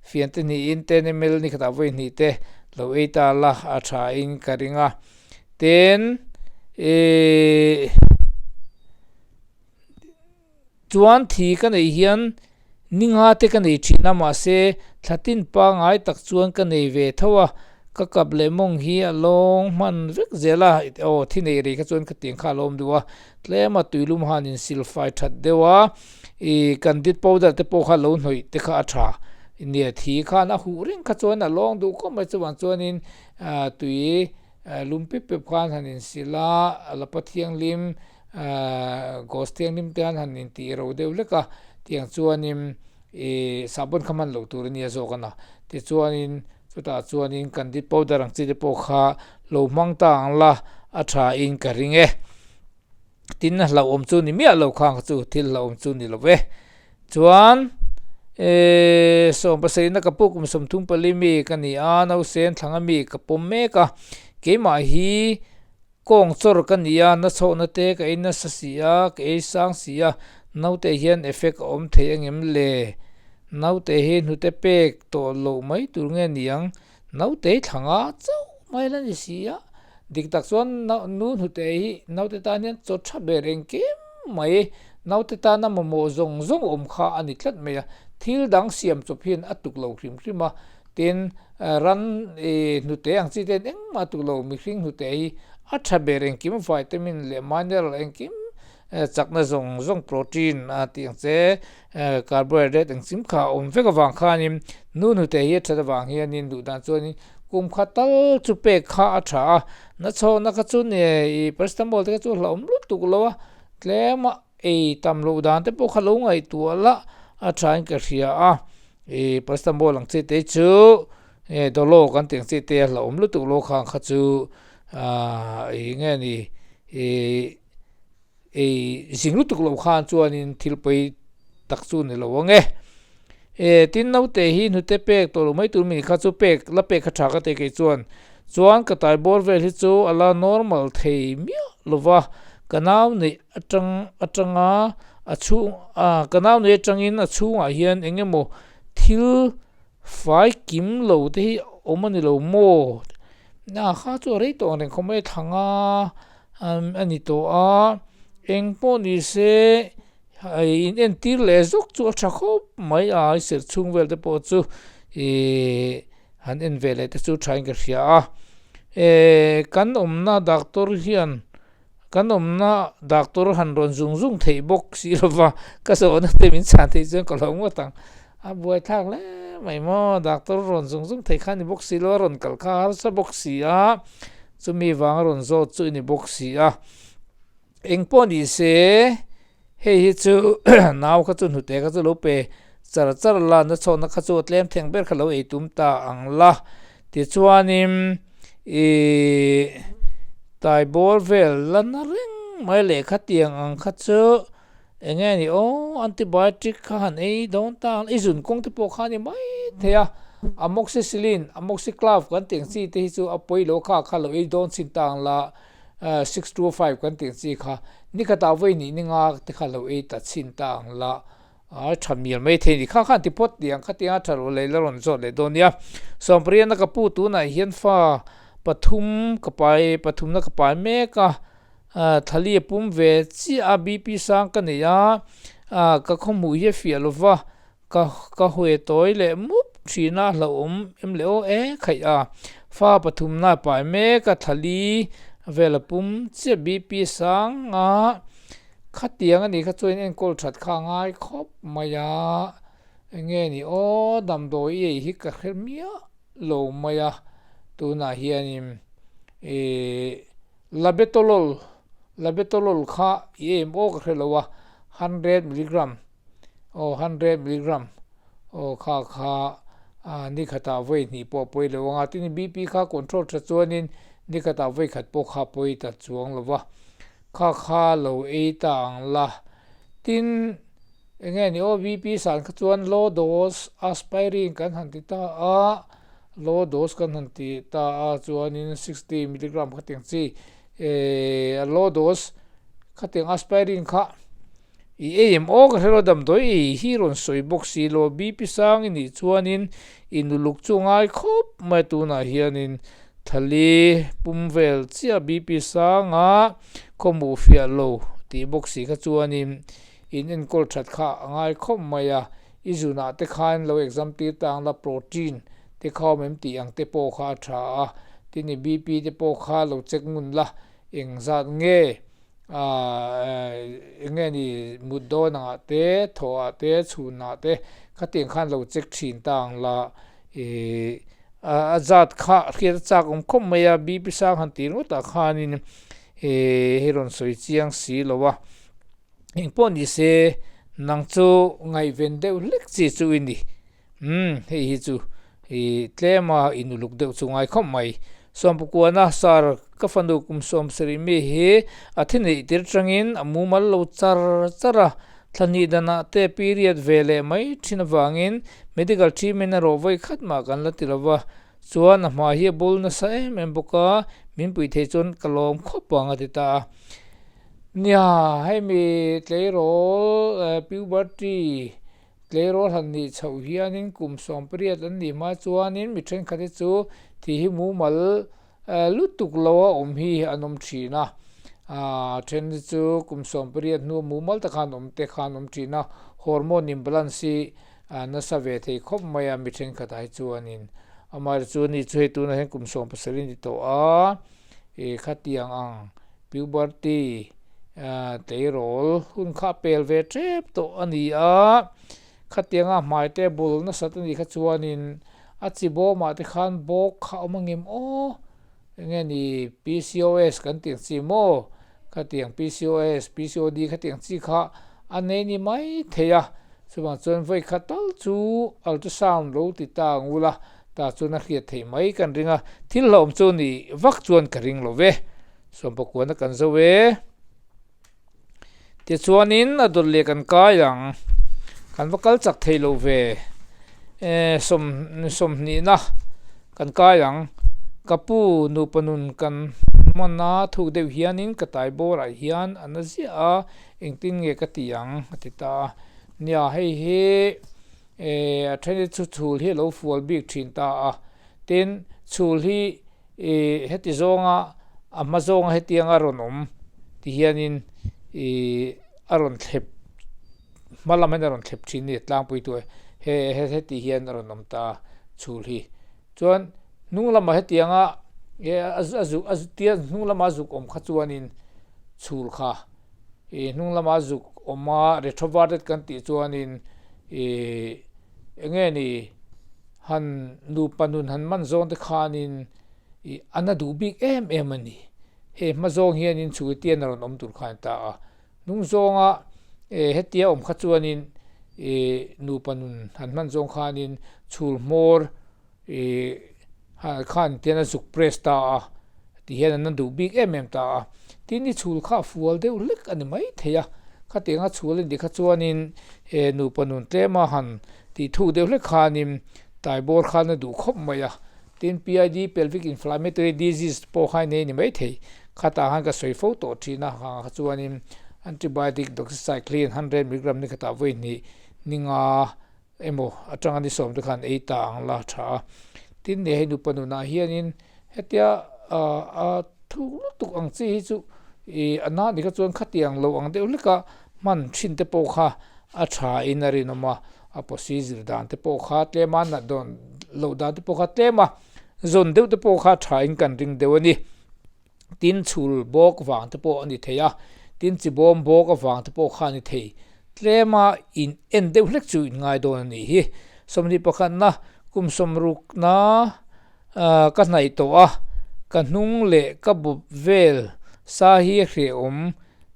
fian te hnihin ten ml ni khatah vawi hnih te lo ei ta la a tha in ka ring a, tin ih. Chuan thi ka neih hian ni nga te ka nei thin a, mahse thlatin pangai tak chuan ka nei ve tho a, ka kap leh mawng hi a lawng hman vek zel a, aw thi nei rei kha chuan ka tiang kha a lawm duh a, tlema tuilum han in sil fai that deuh a, ih candid powder te pawh kha lo hnawih te kha a tha nia, thi khan a huh reng kha chuan a lawng duh khawp mai, chuvang chuanin tui lum pip pep khan han in sil a, lapa thianghlim. Ghost thianghlim te han han intih ro deuh hlek a, tiang chuanin ih sahbawn kha hman loh tur a nia zawk a na. Tichuanin chutah chuanin candid powder ang chi te pawh kha lo hmang ta ang la a tha in ka ring e. Tin a hlauhawm chu ni miah lo khang kha chu thil hlauhawm chu ni lo ve. Chuan eh 17 na ka pu kum 34 mi ka ni a, nausen thlang ami ka pawm mek a, keimah hi Kawng chawr ka ni a, na chhohna te ka ei nasa si a, ka ei sang si a, naute hian effect a awm thei angem le? Naute hi hnute pek tawh loh mai tur nge niang? Naute hi thla nga chauh mai la ni si a, dik tak chuan nu hnute hi naute tan hian chaw tha ber engkim mai, naute tana mamawh zawng zawng awm kha a ni tlat mai a, thil dang siam chawp hian a tuk lo hrim hrim a, Tin, ran i hnute ang chi te hian engmah tuk lo, mihring hnute hi a tha ber engkim vitamin leh mineral engkim chakna zawng zawng protein a tih ang che carbohydrate engkim kha a awm vek avang khanin nu hnute hi a that avang hianin duh dan chuanin kum khat tal chu pek kha a tha a, nachhawkna kha chu ni i paracetamol te kha chu hlauhawm lutuk lo a, tlema ei tam loh dan te pawh kha lo ngaihtuah la a thain ka hria a. Ih paracetamol ang chi te chu nge dolo kan tih ang chi te a hlauhawm lutuk lo khang kha chu ahh ih nge ni ih ei zing lutuk loh khan chuanin thil pawi tak chu ni lo ang e. E tin naute hi hnute pek tawh lo mai tur mi kha chu pek la pek kha tha ka ti kei chuan chuan ka tai bawr vel hi chu a la normal thei miah lo va ka nau neih atang atanga a chhung ah ka nau nei atangin a chhungah hian eng emaw thil fai kim lo te hi awm a ni lo maw a kha chu a rei tawh ang reng khawp mai a thla nga a ni tawh a eng pawh ni se in entir leh zawk chu a tha khawp mai a i serh chhung vel te pawh chu ihh han en ve leh te chu thain ka hria a eh kan awmna doctor hian. Kan awmna doctor han rawn zung zung theih bawk si lova, ka zawhna te min chhan theih chuan ka lo ngawt ang. A buaithlak hle mai maw, doctor rawn zung zung thei kha a ni bawk si lo, a rawn kal kha a harsa bawk si a, chumi vanga rawn zawt chu i ni bawk si a. Eng pawh ni se, hei hi chu nau kha chu hnute kha chu lo pe char char la, na chhawhna kha chu a tlem theng ber kha lo ei tum ta ang la. Tichuanin ih tai bawr vel la na reng mai leh khatiang ang kha chu Eng nge ni aw, antibiotic kha han ei dawn ta ang, i zun kawng te pawh kha a ni mai thei a, amoxicillin, amoxiclav kan tih ang chi te hi chu a pawi lo kha kha lo ei dawn chin ta ang la, 625 kan tih ang chi kha nikhatah vawi hnih ninga te kha lo ei ta chin ta ang la, a tha mial mai thei a ni, kha khan ti phawt tih ang kha tianga tha lo lei la rawn zawt leh dawn nia. Sawmpariana ka pu tunah hian fa pathum ka pai pathumna ka pai mek a. Thali a pum ve chiah a, BP sang ka nei a, ka khawhmuh hi a fiah lo va, ka ka hawi tawi leh mup thin a, hlauhawm em leh aw e khaih a, fa pathumna a pai mek a, thali vel a pum chiah BP sang a, khatiang a nih kha chuan enkawl that kha a ngai khawp mai a, eng nge ni aw damdawi i ei hi ka hre miah lo mai a, tunah hianin ih. Labetalol, Labetalol kha i em aw ka hre lo a, 100 milligram aw 100 milligram aw kha kha ni khatah vawi hnih pawh a pawi lo ang a, tin BP kha control tha chuanin ni khatah vawi khat pawh kha a pawi ta chuang lo va, kha kha lo ei ta ang la, tin eng nge ni aw BP san kha chuan low dose aspirin kan han ti ta a. Low dose kan han ti ta a chuanin 60 milligram khatiang chi eh low dose khatiang aspirin kha i ei em aw ka hre lo damdawi ei hi rawn sawi bawk si lo BP sang i nih chuanin i nuluk chu ngai khawp mai tunah hianin thali pum vel chiah BP sanga khawhmuh fiah lo tih bawk si kha chuanin in enkawl that kha a ngai khawp mai a. I zunah te khan lo exam tir ta ang la, protein te kha awm em tih ang te pawh kha a tha a, tin i BP te pawh kha lo check ngun la, engzat nge eng nge ni mut dawn angah te, thawhah te, chhunah te khatiang khan lo check thin ta ang la, ih a zat kha hriat a chak awm khawp mai a, BP sang han tih ringawtah khanin ih hei rawn sawi chiang si lo a. Engpawh ni se, nang chu ngaihven deuh hlek chi chu i ni. Umm, hei hi chu i tlema in uluk deuh chu ngai khawp mai. Sawmpukuana, Sir, ka fanu kum sawmsarih mi hi a thi neih tir tangin a mumal lo char char a, thla hnih danah te period ve leh mai thin avangin medical treatment erawh vawi khat mah kan la ti lo va, chuan a hma hi a bul nasa em em bawk a, min pui thei chuan ka lawm khawp ang a ti ta a. Nia, hemi tleirawl puberty tleirawl han nih chhoh hianin kum 18 an nih hma chuanin mi thenkhat hi chu thi hi mumal lutuk lo a awm hi an awm thin a, a then hi chu kum 18 hnu mumal taka an awm te kha an awm thin a, hormone imbalance hi nasa ve thei khawp mai a mi thenkhatah hi chuanin amaherawhchu chu ani chu hei tunah hian kum 17 a ni tawh a, ih khatiang ang. Puberty tleirawl hun kha a pel ve tep tawh a ni a, khatianga hmai te bul nasat a nih kha chuanin a chi bawmah te khan bawk kha a awm angem aw, enge ni PCOS kan tih ang chi maw, khatiang PCOS, PCOD khatiang chi kha a nei ni mai thei a, chuvang chuan vawi khat tal chu ultrasound lo ti ta ang ula, tah chuan a hriat theih mai kan ring a, thil hlauhawm chu ni vak chuan ka ring lo ve. Sawmpakuana kan zo e. Tichuanin a dawt leh kan kai ang. Kan va kal chak thei lo ve. E sawm sawmhnihna kan kai ang. Ka pu nupa nun kan hman a thuk deuh hianin ka tai bawrah hian a na ziah a, engtin nge ka ti ang a ti ta a. Nia hei hi e a then hi chu chhul hi a lo fual bik thin ta a. Tin chhul hi Ih heti zawnga a hma zawnga hetianga rawn awm ti hianin ih a rawn thlep hma lam hian a rawn thlep thin a ni tlangpui tu he he heti hian a rawn awm ta a chhul hi chuan hnung lamah hetianga a zuk a tia hnung lama zuk awm kha chuanin chhul kha ih hnung lama zuk awm a retroverted kan tih chuanin ih. Enge ni han nupa nun han man zawng te khanin ih a na duh bik em em a ni. Hei hma zawng hianin chhul tian a rawn awm tur khan ta a. Hnung zawnga eh hetia awm kha chuanin ih nupa nun han hman zawng khanin chhul hmawr ih khan tian a zuk press ta a ti hian an duh bik em em ta a. Tin i chhul kha a fual deuh hlek a ni mai thei a, khatianga chhul a nih kha chuanin eh nupa nun tlema han tih thuk deuh hlek khanin taibawr khan a duh khawp mai a. Tin PID, Pelvic Inflammatory Disease, pawh kha nei a ni mai thei. Khatah khan ka sawi fo tawh thin a, khangah kha chuanin antibiotic doxycycline 100 milligram ni khatah vawi hnih ni nga emaw atanga ni sawm te khan ei ta ang la tha a. Tin ni hei nupa nunah hianin hetia a thuk lutuk ang chi hi chu ih a na ni kha chuan khatiang lo ang deuh hleka hman thin te pawh kha a tha in a rinawm a, a procedure dan te pawh kha tlem a nat dawn loh dan te pawh kha tlem a zawn deuh te pawh kha tha in kan ring deuh a ni. Tin chhul bawk vang te pawh a ni thei a, tin chi bawm bawk avang te pawh kha a ni thei. Tlem a in en deuh hlek chu in ngai dawn a nih hi. 21 pakhatna kum sawmrukna ka hnaih tawh a, ka hnung leh ka bawp vel sa hi a hrehawm,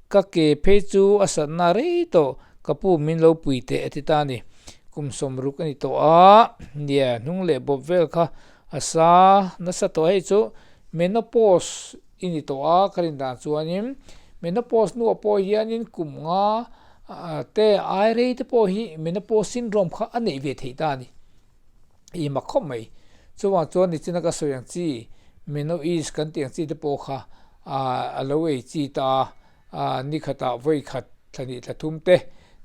ka ke phei chu a satna rei tawh, ka pu min lo pui teh a ti ta a ni. Kum 60 a ni tawh a, nia hnung leh bawp vel kha a sa nasa tawh hei chu menopause i ni tawh a, ka rin dan chuanin menopause hnuah pawh hianin kum nga te ai rei te pawh hi menopause syndrome kha a neih ve theih ta a ni. I mak khawp mai. Chuvang chuan nichina ka sawi ang chi Menoease kan tih ang chi te pawh kha a lo ei chi ta a, ni khatah vawi khat thla hnih thla thum te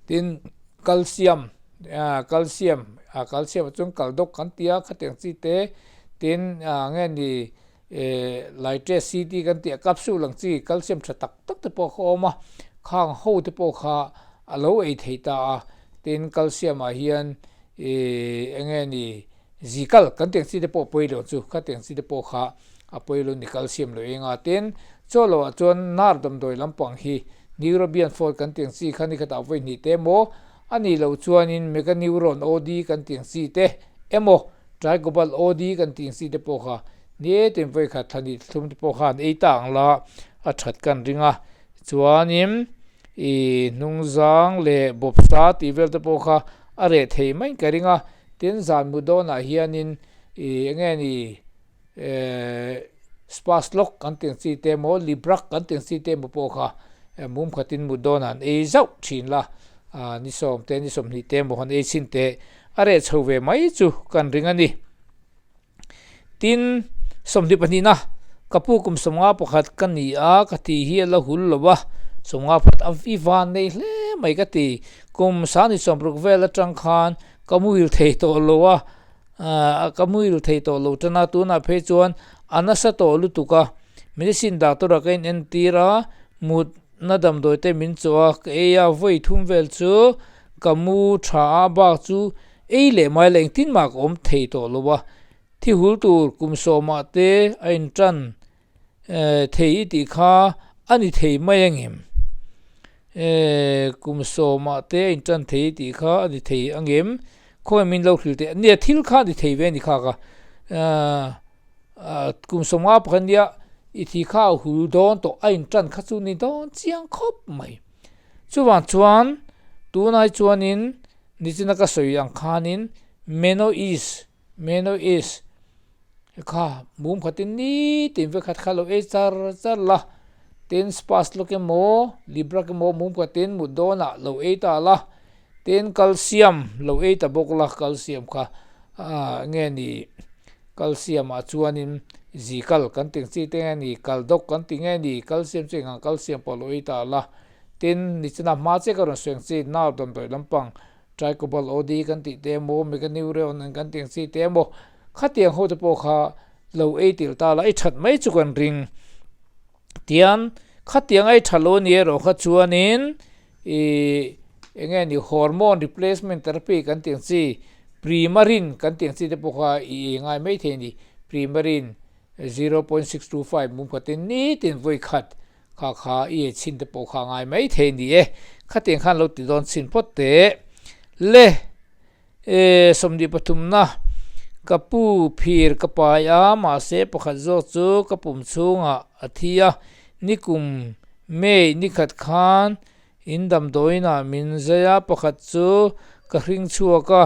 tin calcium calcium calcium ah chuan kal dawk kan ti a khatiang chi te tin nge ni Litres C tih kan tih a capsule ang chi calcium tha tak tak te pawh kha a awm a khang ho te pawh kha a lo ei thei ta a tin calcium ah hian Ih eng nge ni zikal kan tih ang chi te pawh pawi lo chu khatiang chi te pawh kha a pawi lo ni calcium lo eng a tin chaw loh ah chuan nar damdawi lampang hi neurobian fault kan tih ang chi kha ni khatah vawi hnih te emaw a nih loh chuanin meganeuron OD kan tih ang chi te emaw tricobalt OD kan tih ang chi te pawh kha nitin vawi khat thla hnih thlum te pawh khan ei ta ang la a that kan ring a chuanin Ih hnungzang leh bawpsa tih vel te pawh kha a reh thei mai ka ring a, tin zan mu dawnah hianin ih eng nge ni eh Spaslock kan tih ang chi te emaw Librak kan tih ang chi te emaw pawh kha mum khatin mut dawnah an ei zauh thin la, ah ni sawm te ni sawmhnih te emaw han ei chhin teh a reh chho ve mai chu kan ring a ni. Tin, 22na, Ka pu kum 51 ka ni a, ka tih hi a la hul lo a, 51 a i van nei hle mai ka ti. Kum 26 vel atang khan ka muhil thei tawh lo a, ka muhil thei tawh lo tan a, tunah phei chuan a nasa tawh lutuk a, medicine doctor ah ka inentir a, mutna damdawi te min chawh a, ka ei a, vawi thum vel chu ka mu tha a, bak chu Ei leh mai la engtin mah ka awm thei tawh lo a, thi hul tur kum sawmah te a intan thei i tih kha a ni thei mai angem? Kum sawmah te a intan thei i tih kha a ni thei angem? Khawngaih min lo hrilh teh. Nia thil kha a ni thei ve a ni kha ka. Kum 50 pakhat nia i thi kha a hul dawn tawh a intan kha chu ni dawn chiang khawp mai. Chuvang chuan tunai chuanin Nichina ka sawi ang khanin Meno is, Meno is, kha mum khatin nitin vek khat kha lo ei char char la, tin Spaslock emaw Librak emaw mum khatin mut dawnah lo ei ta la, tin calcium lo ei ta bawk la, calcium kha nge ni calcium ah chuanin zikal kan tih ang chi te nge ni kaldawk kan tih nge ni calcium chu engang calcium pawh lo ei ta la. Tin, nichina hma chiah ka rawn sawi ang chi, nau damdawi lampang, Tricobalt OD kan tih te emaw, Meganeuron an kan tih ang chi te emaw, khatiang ho te pawh kha lo ei tel ta la, i that mai chu kan ring. Tian, khatiang a i tha lo ni erawh kha chuanin ih eng nge ni hormone replacement therapy kan tih ang chi, Premarin kan tih ang chi te pawh kha i ei ngai mai thei a ni. Premarin 0.625 mum khatin nitin vawi khat Kha kha i ei chhin te pawh kha a ngai mai thei ni e. Khatiang khan lo ti dawn chhin phawt teh. Le! E 23na ka pu phir ka pai a, mahse pakhat zawk chu ka pum chhungah a thi a, nikum May nikhat khan in damdawiinah min zai a, pakhat chu ka hring chhuak a,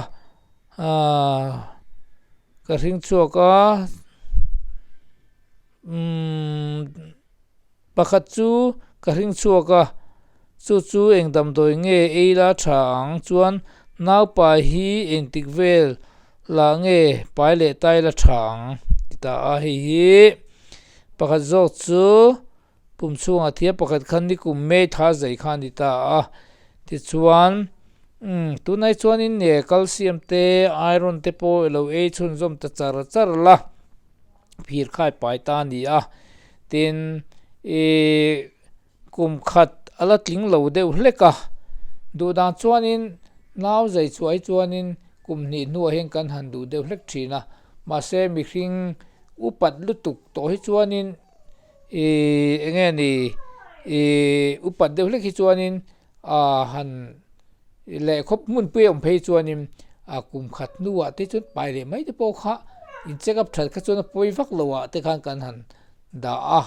ka hring chhuak a, umm pakhat chu ka hring chhuak a, chu chu eng damdawi nge ei la tha ang chuan naupai hi engtik vel lah nge pai leh tai la tha ang ti ta a, hei hi pakhat zawk chu. Kum chhungah thia pakhat khan nikum May tha zai kha a ni ta a, tichuan umm tunai chuanin nge calcium te iron te pawh i lo ei chhunzawm ta char char la, phir khai pai ta a ni a, tin ih kum khat a la tling lo deuh hlek a, duh dan chuanin nau zai chhuah hi chuanin kum hnih hnuah hian kan han duh deuh hlek thin a, mahse mihring upat lutuk tawh hi chuanin. Ih eng nge ni ih upat deuh hlek hi chuanin ah han leh khawp hmunpui a awm phei chuanin ah kum khat hnuah te chuan pai leh mai te pawh kha in check up that kha chuan a pawi vak lo ah te khan kan han dah a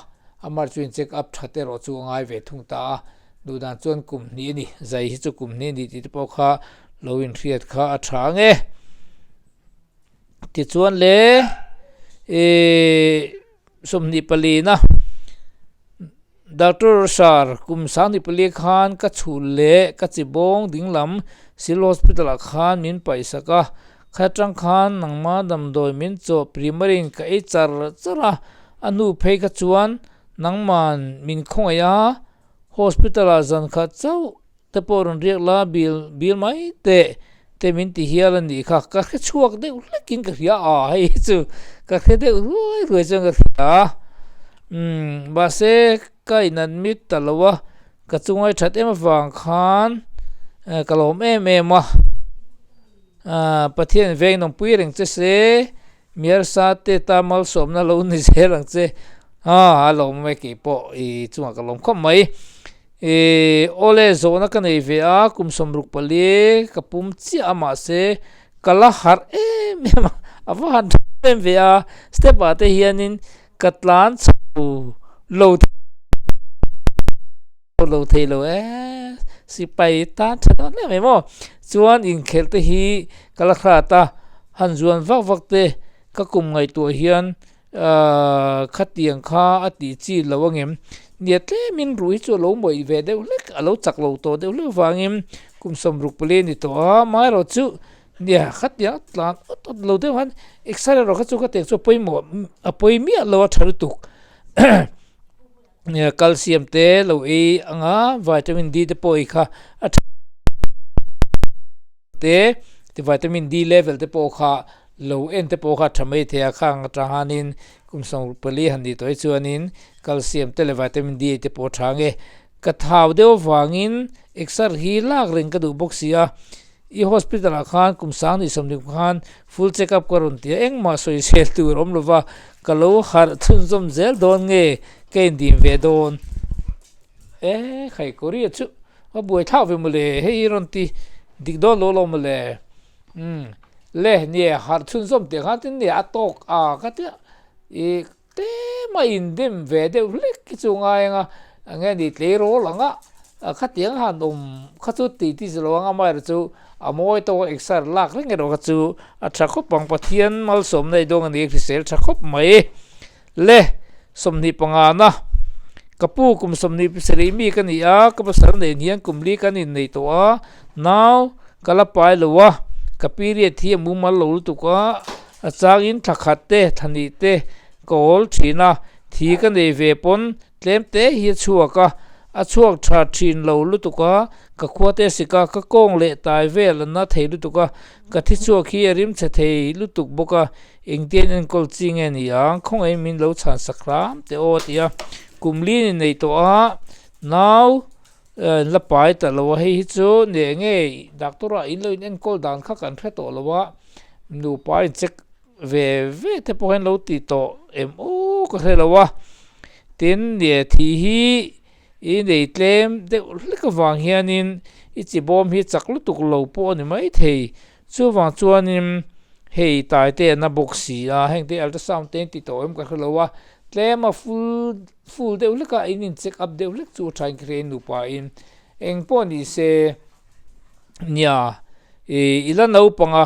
amah chu in check up that erawh chu a ngai ve thung ta a duh dan chuan kum hnih a ni zai hi chu kum hnih a ni tih te pawh kha lo inhriat kha a tha ang e tichuan le ih. 24na Doctor Sir, kum 24 khan ka chhul leh ka chibawng dinglam Civil Hospital ah khan min paihsak a, kha atang khan nangma damdawi min chawh primary in ka ei char char a, a hnu phei kha chuan nangman min khawngaih a, Hospital ah zan khat chauh te pawh rawn riak la bil bil mai teh te min ti hial a nih kha ka hre chhuak deuh hlek in ka hria a hei hi chu ka hre deuh ruai ruai chuan ka hria a umm mahse ka in admit ta lo a ka chungai that em avang khan ka lawm em em a ah Pathian veng nawmpui reng che se Miarsa te ta malsawmna lo ni zel ang che. Ha a lawm mai kei pawh i chungah ka lawm khawp mai. I awle zawhna ka nei ve a, kum 64 ka pum chiah a mahse ka la harh em em a, a va han tha em ve a, step ah te hianin ka tlan chho lo lo thei lo e, sipai tan tha dawn hle mai maw. Chuan inkhelh te hi ka la hrat a, han zuan vak vak te ka kum ngaihtuah hian ahh khatiang kha a tih chi lo angem. Nia tlemin ruh hi chu a lo mawih ve deuh hlek, a lo chak lo tawh deuh hlek vangin kum 64 a ni tawh a, amaherawhchu nia khatiang a tlan awt awt lo deuh han exer erawh kha chu khatiang chu a pawimawh a pawi miah lo a tha lutuk. Calcium te lo ei anga vitamin D te pawh ei kha a tha te ti vitamin D level te pawh kha lo en te pawh kha a tha mai thei a khang atang hianin kum 14 han nih tawh hi chuanin calcium te leh vitamin D te pawh a tha ang e ka thau deuh avangin exer hi lak reng ka duh bawk si a. I hospital ah khan kum 20 khan full check up ka rawn ti a, engmah sawisel tur awm lova ka lo harh chhunzawm zel dawn nge ka indim ve dawn? E khai Korea chu a buai thlak ve mawle hei i rawn ti dik dawn lo lo mawle umm le nia harh chhunzawm tih khan tin nia a tawk a ka tia i Tlem a indem ve deuh hlek hi chu ngai anga eng nge ni tleirawl anga khatiang han awm kha chu tih ti zilo anga amaherawh chu a mawi tawk a exer lak reng erawh kha chu a tha khawp ang Pathian malsawmna ei dawn a ni hrisel tha khawp mai le 25 na ka pu kum 27 mi ka ni a ka pasal nen hian kum li kan innei tawh a nau ka la pai lo a ka period hi a mumal lo lutuk a. A changin thla khat te, thla hnih te ka awl thin a, thi ka nei ve pawn tlem te hi a chhuak a, a chhuak tha thin lo lutuk a, ka khua te sik a, ka kawng leh tai vel a na thei lutuk a, ka thi chhuak hi a rim chhe thei lutuk bawk a, engtian enkawl chi nge ni ang, khawngaih min lo chhan sak hram teh aw a ti a, kum li ni nei tawh a, nau la pai ta lo a, hei hi chu neh nge doctor ah in lo in enkawl dan kha kan hre tawh lo a, nupa in check ve ve te pawh hian lo ti tawh em aw ka hre lo a, tin neh thi hi i nei tlem deuh hlek avang hianin i chi bawm hi chak lutuk lo pawh a ni maithei. Chuvang chuanin hei taite a na bawk si a, heng te ultrasound te an ti tawh em ka hre lo a, tlem a full full deuh hlek a in in check up deuh hlek chu a tha in ka hria in nupa in eng pawh ni se nia ih i la naupang a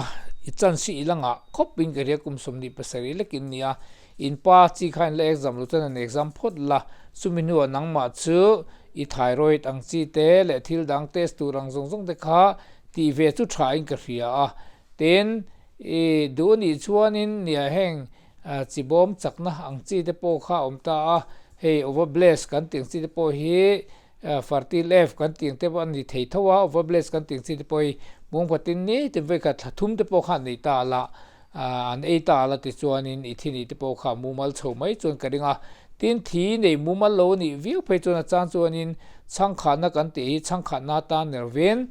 i chance hi i la ngah khawp in ka hria kum 27 lek in nia in pa chi kha in la exam lo chuan an exam phawt la chumi hnuah nangmah chu i thyroid ang chi te leh thil dang test tur ang zawng zawng te kha tih ve chu tha in ka hria a tin ih duh anih chuanin nia heng Chi bawm chakna ang chi te pawh kha a awm ta a, hei Overbless kan tih ang chi te pawh hi Fertil F kan tih ang te pawh a ni thei tho a, Overbless kan tih ang chi te pawh hi bawngpatin ni tin vawikhat thla thum te pawh kha an nei ta la, an ei ta la tichuanin i thi nih te pawh kha a mumal chho mai chuan ka ring a. Tin, thi nei mumal lo a nih viau phei chuan a chang chuanin chhangkhatna kan tih hi chhangkhatna atan nervin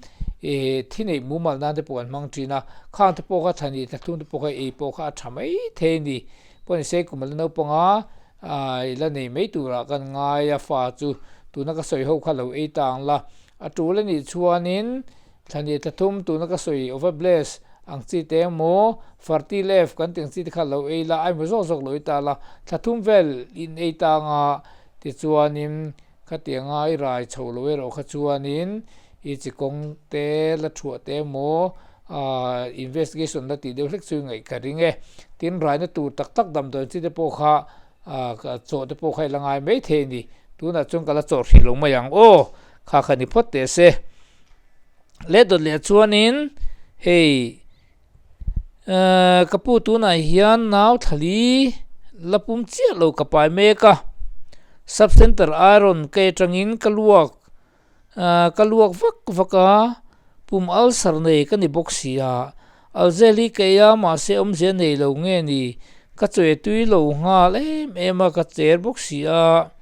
thi neih mumal nan te pawh an hmang thin a, khang te pawh kha thla nih thla thum te pawh kha ei pawh kha a tha mai thei a ni. Pawh ni se kum a la naupang a, i la nei mai turah kan ngai a, fa chu tuna ka sawi ho kha lo ei ta ang la, a tul a nih chuanin thla nih thla thum tuna ka sawi over bless ang chi te emaw fertile F kan tih ang chi te kha lo ei la, a emaw zawk zawk lo ei ta la, thla thum vel in ei ta ang a, tichuanin Khatianga i rai chho lo erawh kha chuanin i chi kawng te la thuah te emaw investigation la tih deuh hlek chu i ngaih ka ring e. Tin, raina tur tak tak damdawi chi te pawh kha chawh te pawh kha i la ngai mai thei a ni. Tunah chuan ka la chawh hrih lo mai ang aw, kha kha ni phawt teh se. Leh dawt leh chuanin hei. Ka pu tunah hian nau thlali la pum chiah lo ka pai mek a, sub center iron ka atangin ka luak ka luak vak vak a, pum ulcer nei ka ni bawk si a, alzel hi ka ei a mahse awmzia nei lo nge ni ka chawi tui lo nghal em em a ka cher bawk si a.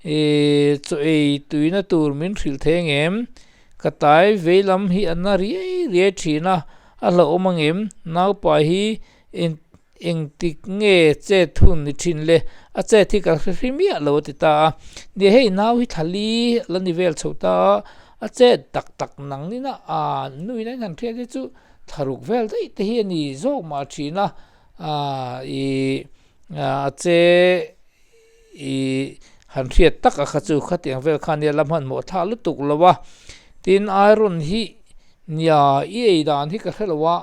Ih chaw ei tuina tur min hrilh thei ang em? Ka tai vei lam hi a na riai riai thin a, a hlauhawm ang em? Naupa hi eng engtik nge chet hun ni thin le? A chet hi ka hre hri miah lo a ti ta a. Nia hei nau hi thla li la ni vel chho ta a, a chet tak tak nang nina a nuin a inhan hriat hi chu thlaruk vel daih te hi a ni zawk mah thin a, ih a che. I han hriat tak a kha chu khatiang vel kha nia la hmanhmawh thlah lutuk lo a, tin iron hi nia i ei dan hi ka hre lo a,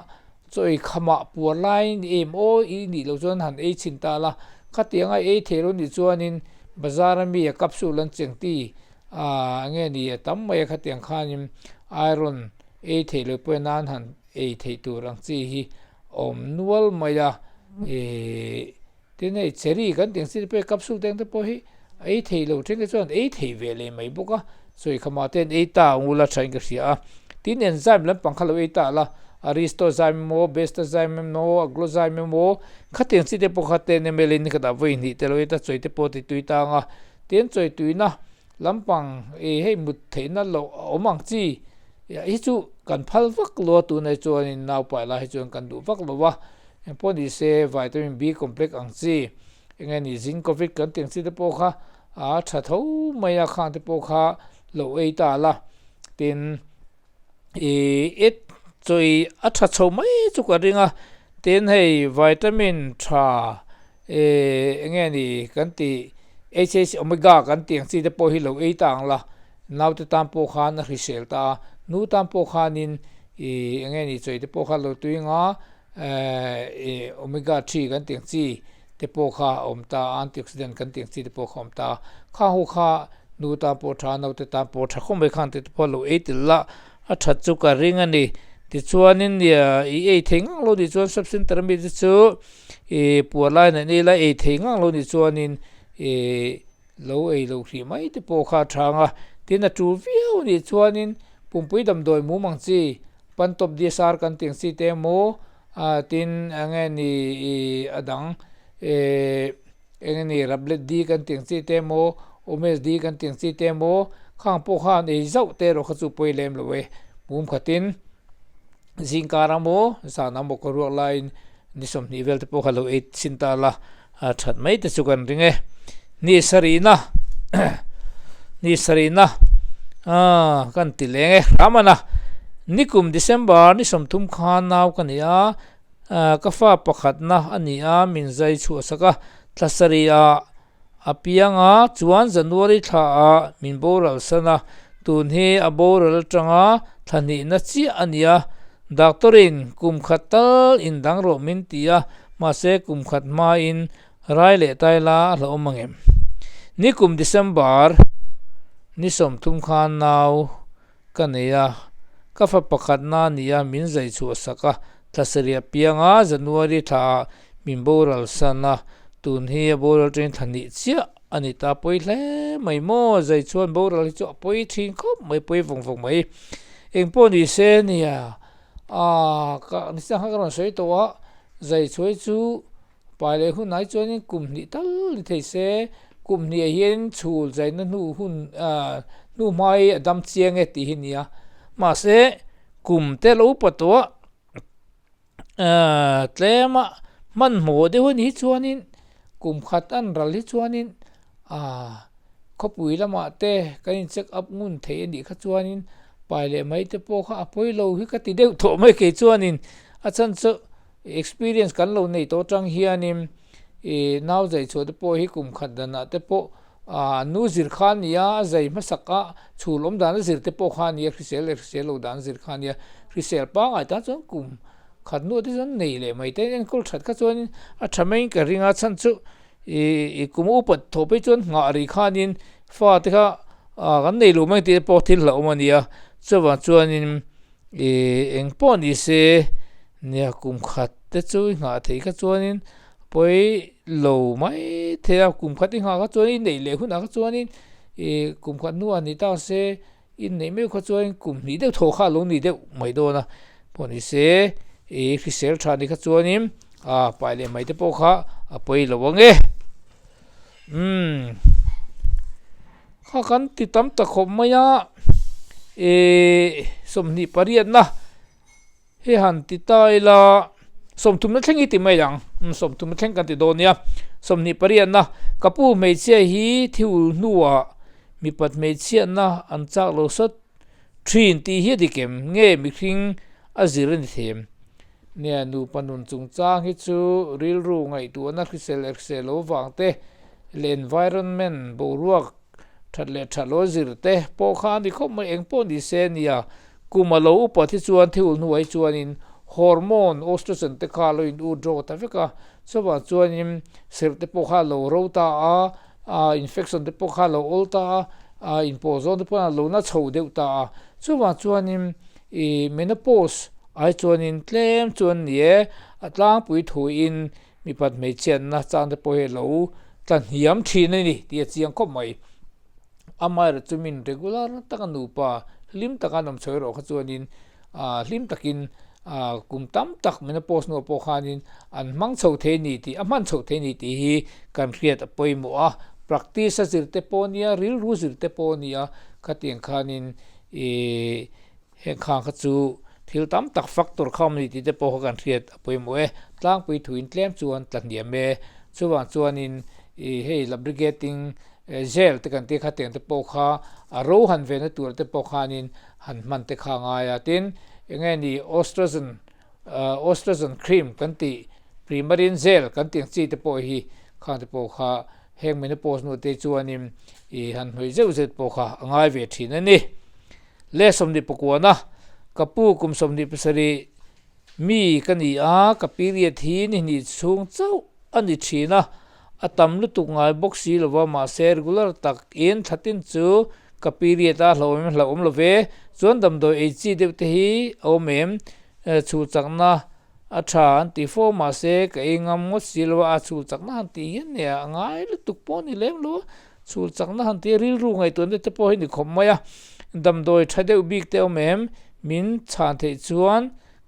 chaw ei khamah puar lai ni em aw i nih loh chuan han ei chhin ta la, khatiang a ei thei lo nih chuanin bazar a mi a capsule an cheng ti ah nge ni a tam mai a khatiang khanin iron ei theih loh pawhin nan han ei theih tur ang chi hi a awm nual mai a ih. Tin hei cherry kan tih ang chi te pawh hi capsule te ang te pawh hi a ei thei lo then te chuan ei thei ve leh mai bawk a, sawi khamah te an ei ta ang ula thain ka hria a. Tin enzyme lampang kha lo ei ta la, aristozyme emaw, bestazyme emaw, aglozyme emaw khatiang chi te pawh kha ten ml in khatah vawi hnih te lo ei ta, chawi te pawh ti tui ta ang a. Tin chawi tuina lampang ih hei mut theihna loh a awm ang chi hi chu kan phal vak lo a, tunah hi chuanin naupai lai hi chuan kan duh vak lo a. Engpawh ni se vitamin B complex ang chi eng nge ni zinc covid kan tih ang chi te pawh kha a tha tho mai a khang te pawh kha lo ei ta la tin ih it chawi a tha chho mai chu ka ring a tin hei vitamin tha ih eng nge ni kan tih H_H omega kan tih ang chi te pawh hi lo ei ta ang la naute tan pawh khan a hrisel ta a nu tan pawh khanin ih eng nge ni chawi te pawh kha lo tui ang a. Ehh omega 3 kan tih ang chi te pawh kha a awm ta a, antioxidant kan tih ang chi te pawh kha a awm ta a, khang ho kha nu tan pawh tha naute tan pawh tha khawp mai khang te pawh lo ei tel la a that chu ka ring a ni. Tichuanin i ei thei ngang lo nih chuan sub center ami te chu ih puar lai an ei la ei thei ngang lo nih chuanin ih Lo ei lo hrih mai te pawh kha a chhang a, tin a tul viau anih chuanin pumpui damdawi mum ang chi, pantop DSR kan tih ang chi te emaw tin eng nge ni ih a dang eh eng nge ni rablet D kan tih ang chi te emaw Omez D kan tih ang chi te emaw khang pawh khan ei zauh te erawh kha chu pawi lem lo e, mum khatin. Zingkar a maw zan a maw ka ruak laiin ni 20 vel te pawh kha lo ei chhin ta la a that mai te chu kan ring e. Ni sarihna ni sarihna aaa kan ti leng e hram a na. Nikum December ni 30 khan nau ka nei a, ka fa pakhatna a ni a, min zai chhuah sak a, thla sarih ah a piang a, chuan January thla ah min boral san a, tun hi a boral atanga thla hnihna chiah a ni a, doctor in kum khat tal indang rawh min ti a, mahse kum khat hmain Rai leh Taila a hlauhawm ang em? Nikum December ni 30 khan nau ka nei a, ka fa pakhat na ni a min zai chhuah sak a, thla sarih pianga January thla ah min boral san a, tun hi a boral tengin thla hnih chiah a ni ta pawi hle mai maw, zai chuan boral hi chu a pawi thin khawp mai, pawi vawng vawng mai. Engpawh ni se nia, aaa ka ni chiang kha ka rawn sawi tawh a, zai chhuai chu Pai leh hun ai chuanin kum hnih tal ni thei se, kum hnih ah hian chhul zaina hnu hun hnu hmai a dam chiang e tih hi a ni a. Mahse, kum te lo upa tawh a tlema hmanhmawh deuh a nih hi chuanin kum khat an ral hi chuanin khawpui lamah te kan in check up ngun theih a nih kha chuanin pai leh mai te pawh kha a pawi lo hi ka ti deuh tawh mai kei chuanin a chhan chu Experience kan lo nei tawh atang hianin ih nau zai chhuah te pawh hi kum khat danah te pawh ah nu zir kha a ni a, a zai hmasak a chhul awm dan a zir te pawh kha a ni a, hrisel leh hrisel lo dan zir kha a ni a, hrisel pangngai tan chuan kum khat hnuah te chuan nei leh mai te enkawl that kha chuanin a tha maiin ka ring a, chhan chu ih kum a upat thawh phei chuan nghah rih khanin fa te kha ah kan nei lo mai tih te pawh thil hlauhawm a ni a, chuvang chuanin. Ih eng pawh ni se nia kum khat te chu i nghah theih kha chuanin pawi lo mai thei a, kum khat i nghah kha chuan i neih leh hunah kha chuanin ih kum khat hnuah ni ta se i neih meuh kha chuan kum hnih deuh thaw kha a lo ni deuh mai dawn a, pawh ni se ih hrisel tha ni kha chuanin ah pai leh mai te pawh kha a pawi lo ang e umm. Kha kan ti tam ta khawp mai a, ih 28na hi han ti ta ila, 30na thleng hi ti mai ang, 30na thleng kan ti dawn nia, 28na ka pu hmeichhia hi thil hnuah mipat hmeichhiatna an chak lo sawt thin tih hi a dik em? Nge mihring a zir a ni thei em? Nia nupa nun chungchang hi chu rilru ngaihtuahna hrisel leh hrisel lo vang te leh environment boruak that leh that lo zir te pawh kha a ni khawp mai eng pawh ni se nia kum a lo upat hi chuan thil hnuai chuanin hormone oestrogen te kha a lo in ut rawk ta vek a chuvang chuanin serh te pawh kha a lo ro ta a a infection te pawh kha a lo awl ta a a inpawh zawng te pawh a lo na chho deuh ta a chuvang chuanin ih menopause ai chuanin tlem chuan ni e, a tlangpui thuin mipat hmeichhiatna chang te pawh hi a lo tla hniam thin a ni tih a chiang khawp mai. Amaherawh chu min regular taka nupa hlim taka an awm chho erawh kha chuanin ah hlim takin ah kum tam tak menopause hnuah pawh khanin an hmang chho thei a ni tih a hman chho thei a ni tih hi kan hriat a pawimawh a, practice a zir te pawh a nia rilru zir te pawh a nia khatiang khanin ih Heng khang kha chu thil tam tak factor kha awm a ni tih te pawh kha kan hriat a pawimawh e. Tlangpui thuin tlem chuan tla hniam e. Chuvang chuanin ih hei lubricating gel te kan tih kha tiang te pawh kha a ro han venna tur te pawh khanin han hman te kha a ngai a. Tin, eng nge ni oestrogen oestrogen cream kan tih Premarin gel kan tih ang chi te pawh hi khang te pawh kha heng menopause hnu te chuanin ih han hnawih zeuh zeuh te pawh kha a ngai ve thin a ni. Le 29a, ka pu kum 27 mi ka ni a, ka period hi ni hnih chhung chauh a ni thin a, a tam lutuk ngai bawk si lova mahse regular tak in thlatin chu ka period a hlauhawm em hlauhawm lo ve, chuan damdawi ei chi deuh te hi a awm em, chhul chakna a tha an ti fo mahse ka ei ngam ngawt si lova a chhul chakna han tih hian nia a ngai lutuk pawh a ni lem lo a. Chhul chakna han tih rilru ngaihtuahna te pawh hi ni khawp mai a, damdawi tha deuh bik te awm em? Min chhan theih chuan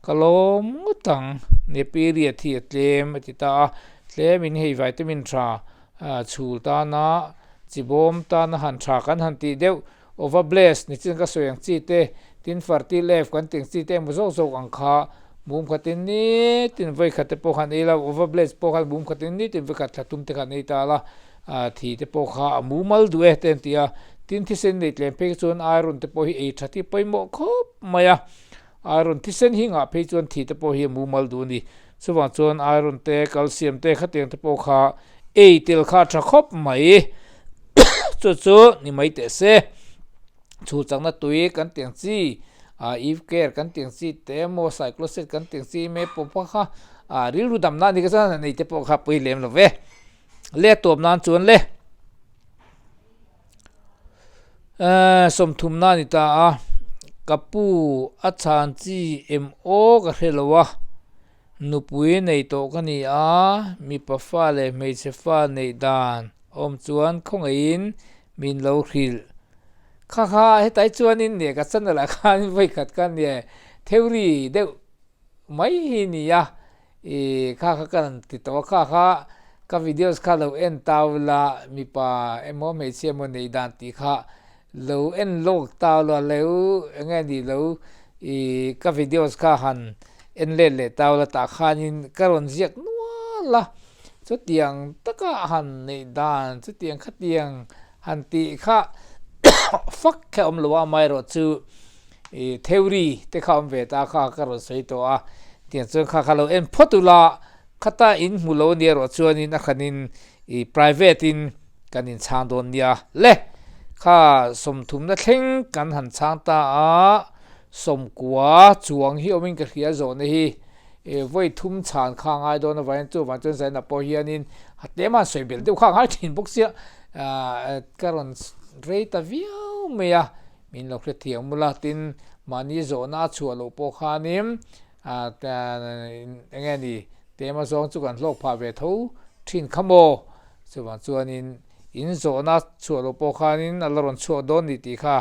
ka lawm ngawt ang, nia period hi a tlem a ti ta a, tlemin hei vitamin tha chhul tana chibawm tana han tha kan han tih deuh Ovabless ni chin ka sawi ang chi te, tin fertile F kan tih ang chi te emaw zawk zawk ang kha mum khatin nitin vawi khat te pawh khan ei la, Ovabless pawh khan mum khatin nitin vawi khat thla tum te khan ei ta la, thi te pawh kha a mumal duh e te an ti a, tin thisen nei tlem phei chuan iron te pawh hi ei that hi pawimawh khawp mai a. Iron thisen hi ngah phei chuan thi te pawh hi a mumal duh a ni. Chuvang chuan iron te, calcium te khatiang te pawh kha ei tel kha a tha khawp mai. Chu chu ni mai teh se. Chhu chakna tui kan tiang chi, Eve care kan tiang chi te emaw cycloset kan tiang chi emaw pawh pawh kha rilru damna a ni ka chuan nei te pawh kha pawi lem lo ve. Le tawp nan chuan le. Sawmthumna a ni ta a, ka pu a chhan chi em aw ka hre lo a, nupui nei tawh ka ni a, mipa fa leh hmeichhe fa neih dan awm chuan khawngaihin min lo hrilh. Kha kha hetai chuanin nia ka channel ah khan vawikhat ka nia theory deuh mai hi nia. I kha kha ka rawn ti tawh a, kha kha ka videos kha lo en tau la, mipa emaw hmeichhia emaw neih dan tih kha lo en lawk tau la, lo eng nge ni lo i ka videos kha han en let leh tau la tah khanin ka rawn ziak nual a, chutiang taka han neih dan chutiang khatiang han tih kha fak kha awm lo a, amaherawhchu I theory te kha awm ve ta kha ka rawn sawi tawh a, tiang chuan kha kha lo en phawt ula, khata in hmu lo nia erawh chuanin a khanin i private in kan inchhang dawn nia le. Kha sawmthumna thleng kan han chhang ta a, sawmkua chuang hi awmin ka hria zawhna hi i vawi thum chhan kha a ngai dawn avangin chuvang chuan zainah pawh hianin a tlem a han sawi belh deuh kha a ngai thin bawk sia, ka rawn rei ta viau mai a. Min lo hrethiam mula tin mahni zawhna a chhuah loh pawh khanin eng nge ni tema zawng chu kan hlawk phah ve tho thin kha maw? Chuvang chuanin in zawhna chhuah loh pawh khanin a la rawn chhuak dawn ni tih kha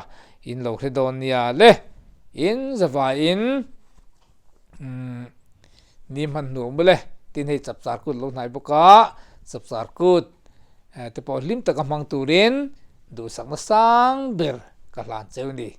in lo hre dawn nia le. In zavaiin ni hman hnuang mawle tin hei chapchar kut lo hnai bawk a, chapchar kut te pawh hlim taka hmang turin duhsakna sang ber ka hlan cheu ni.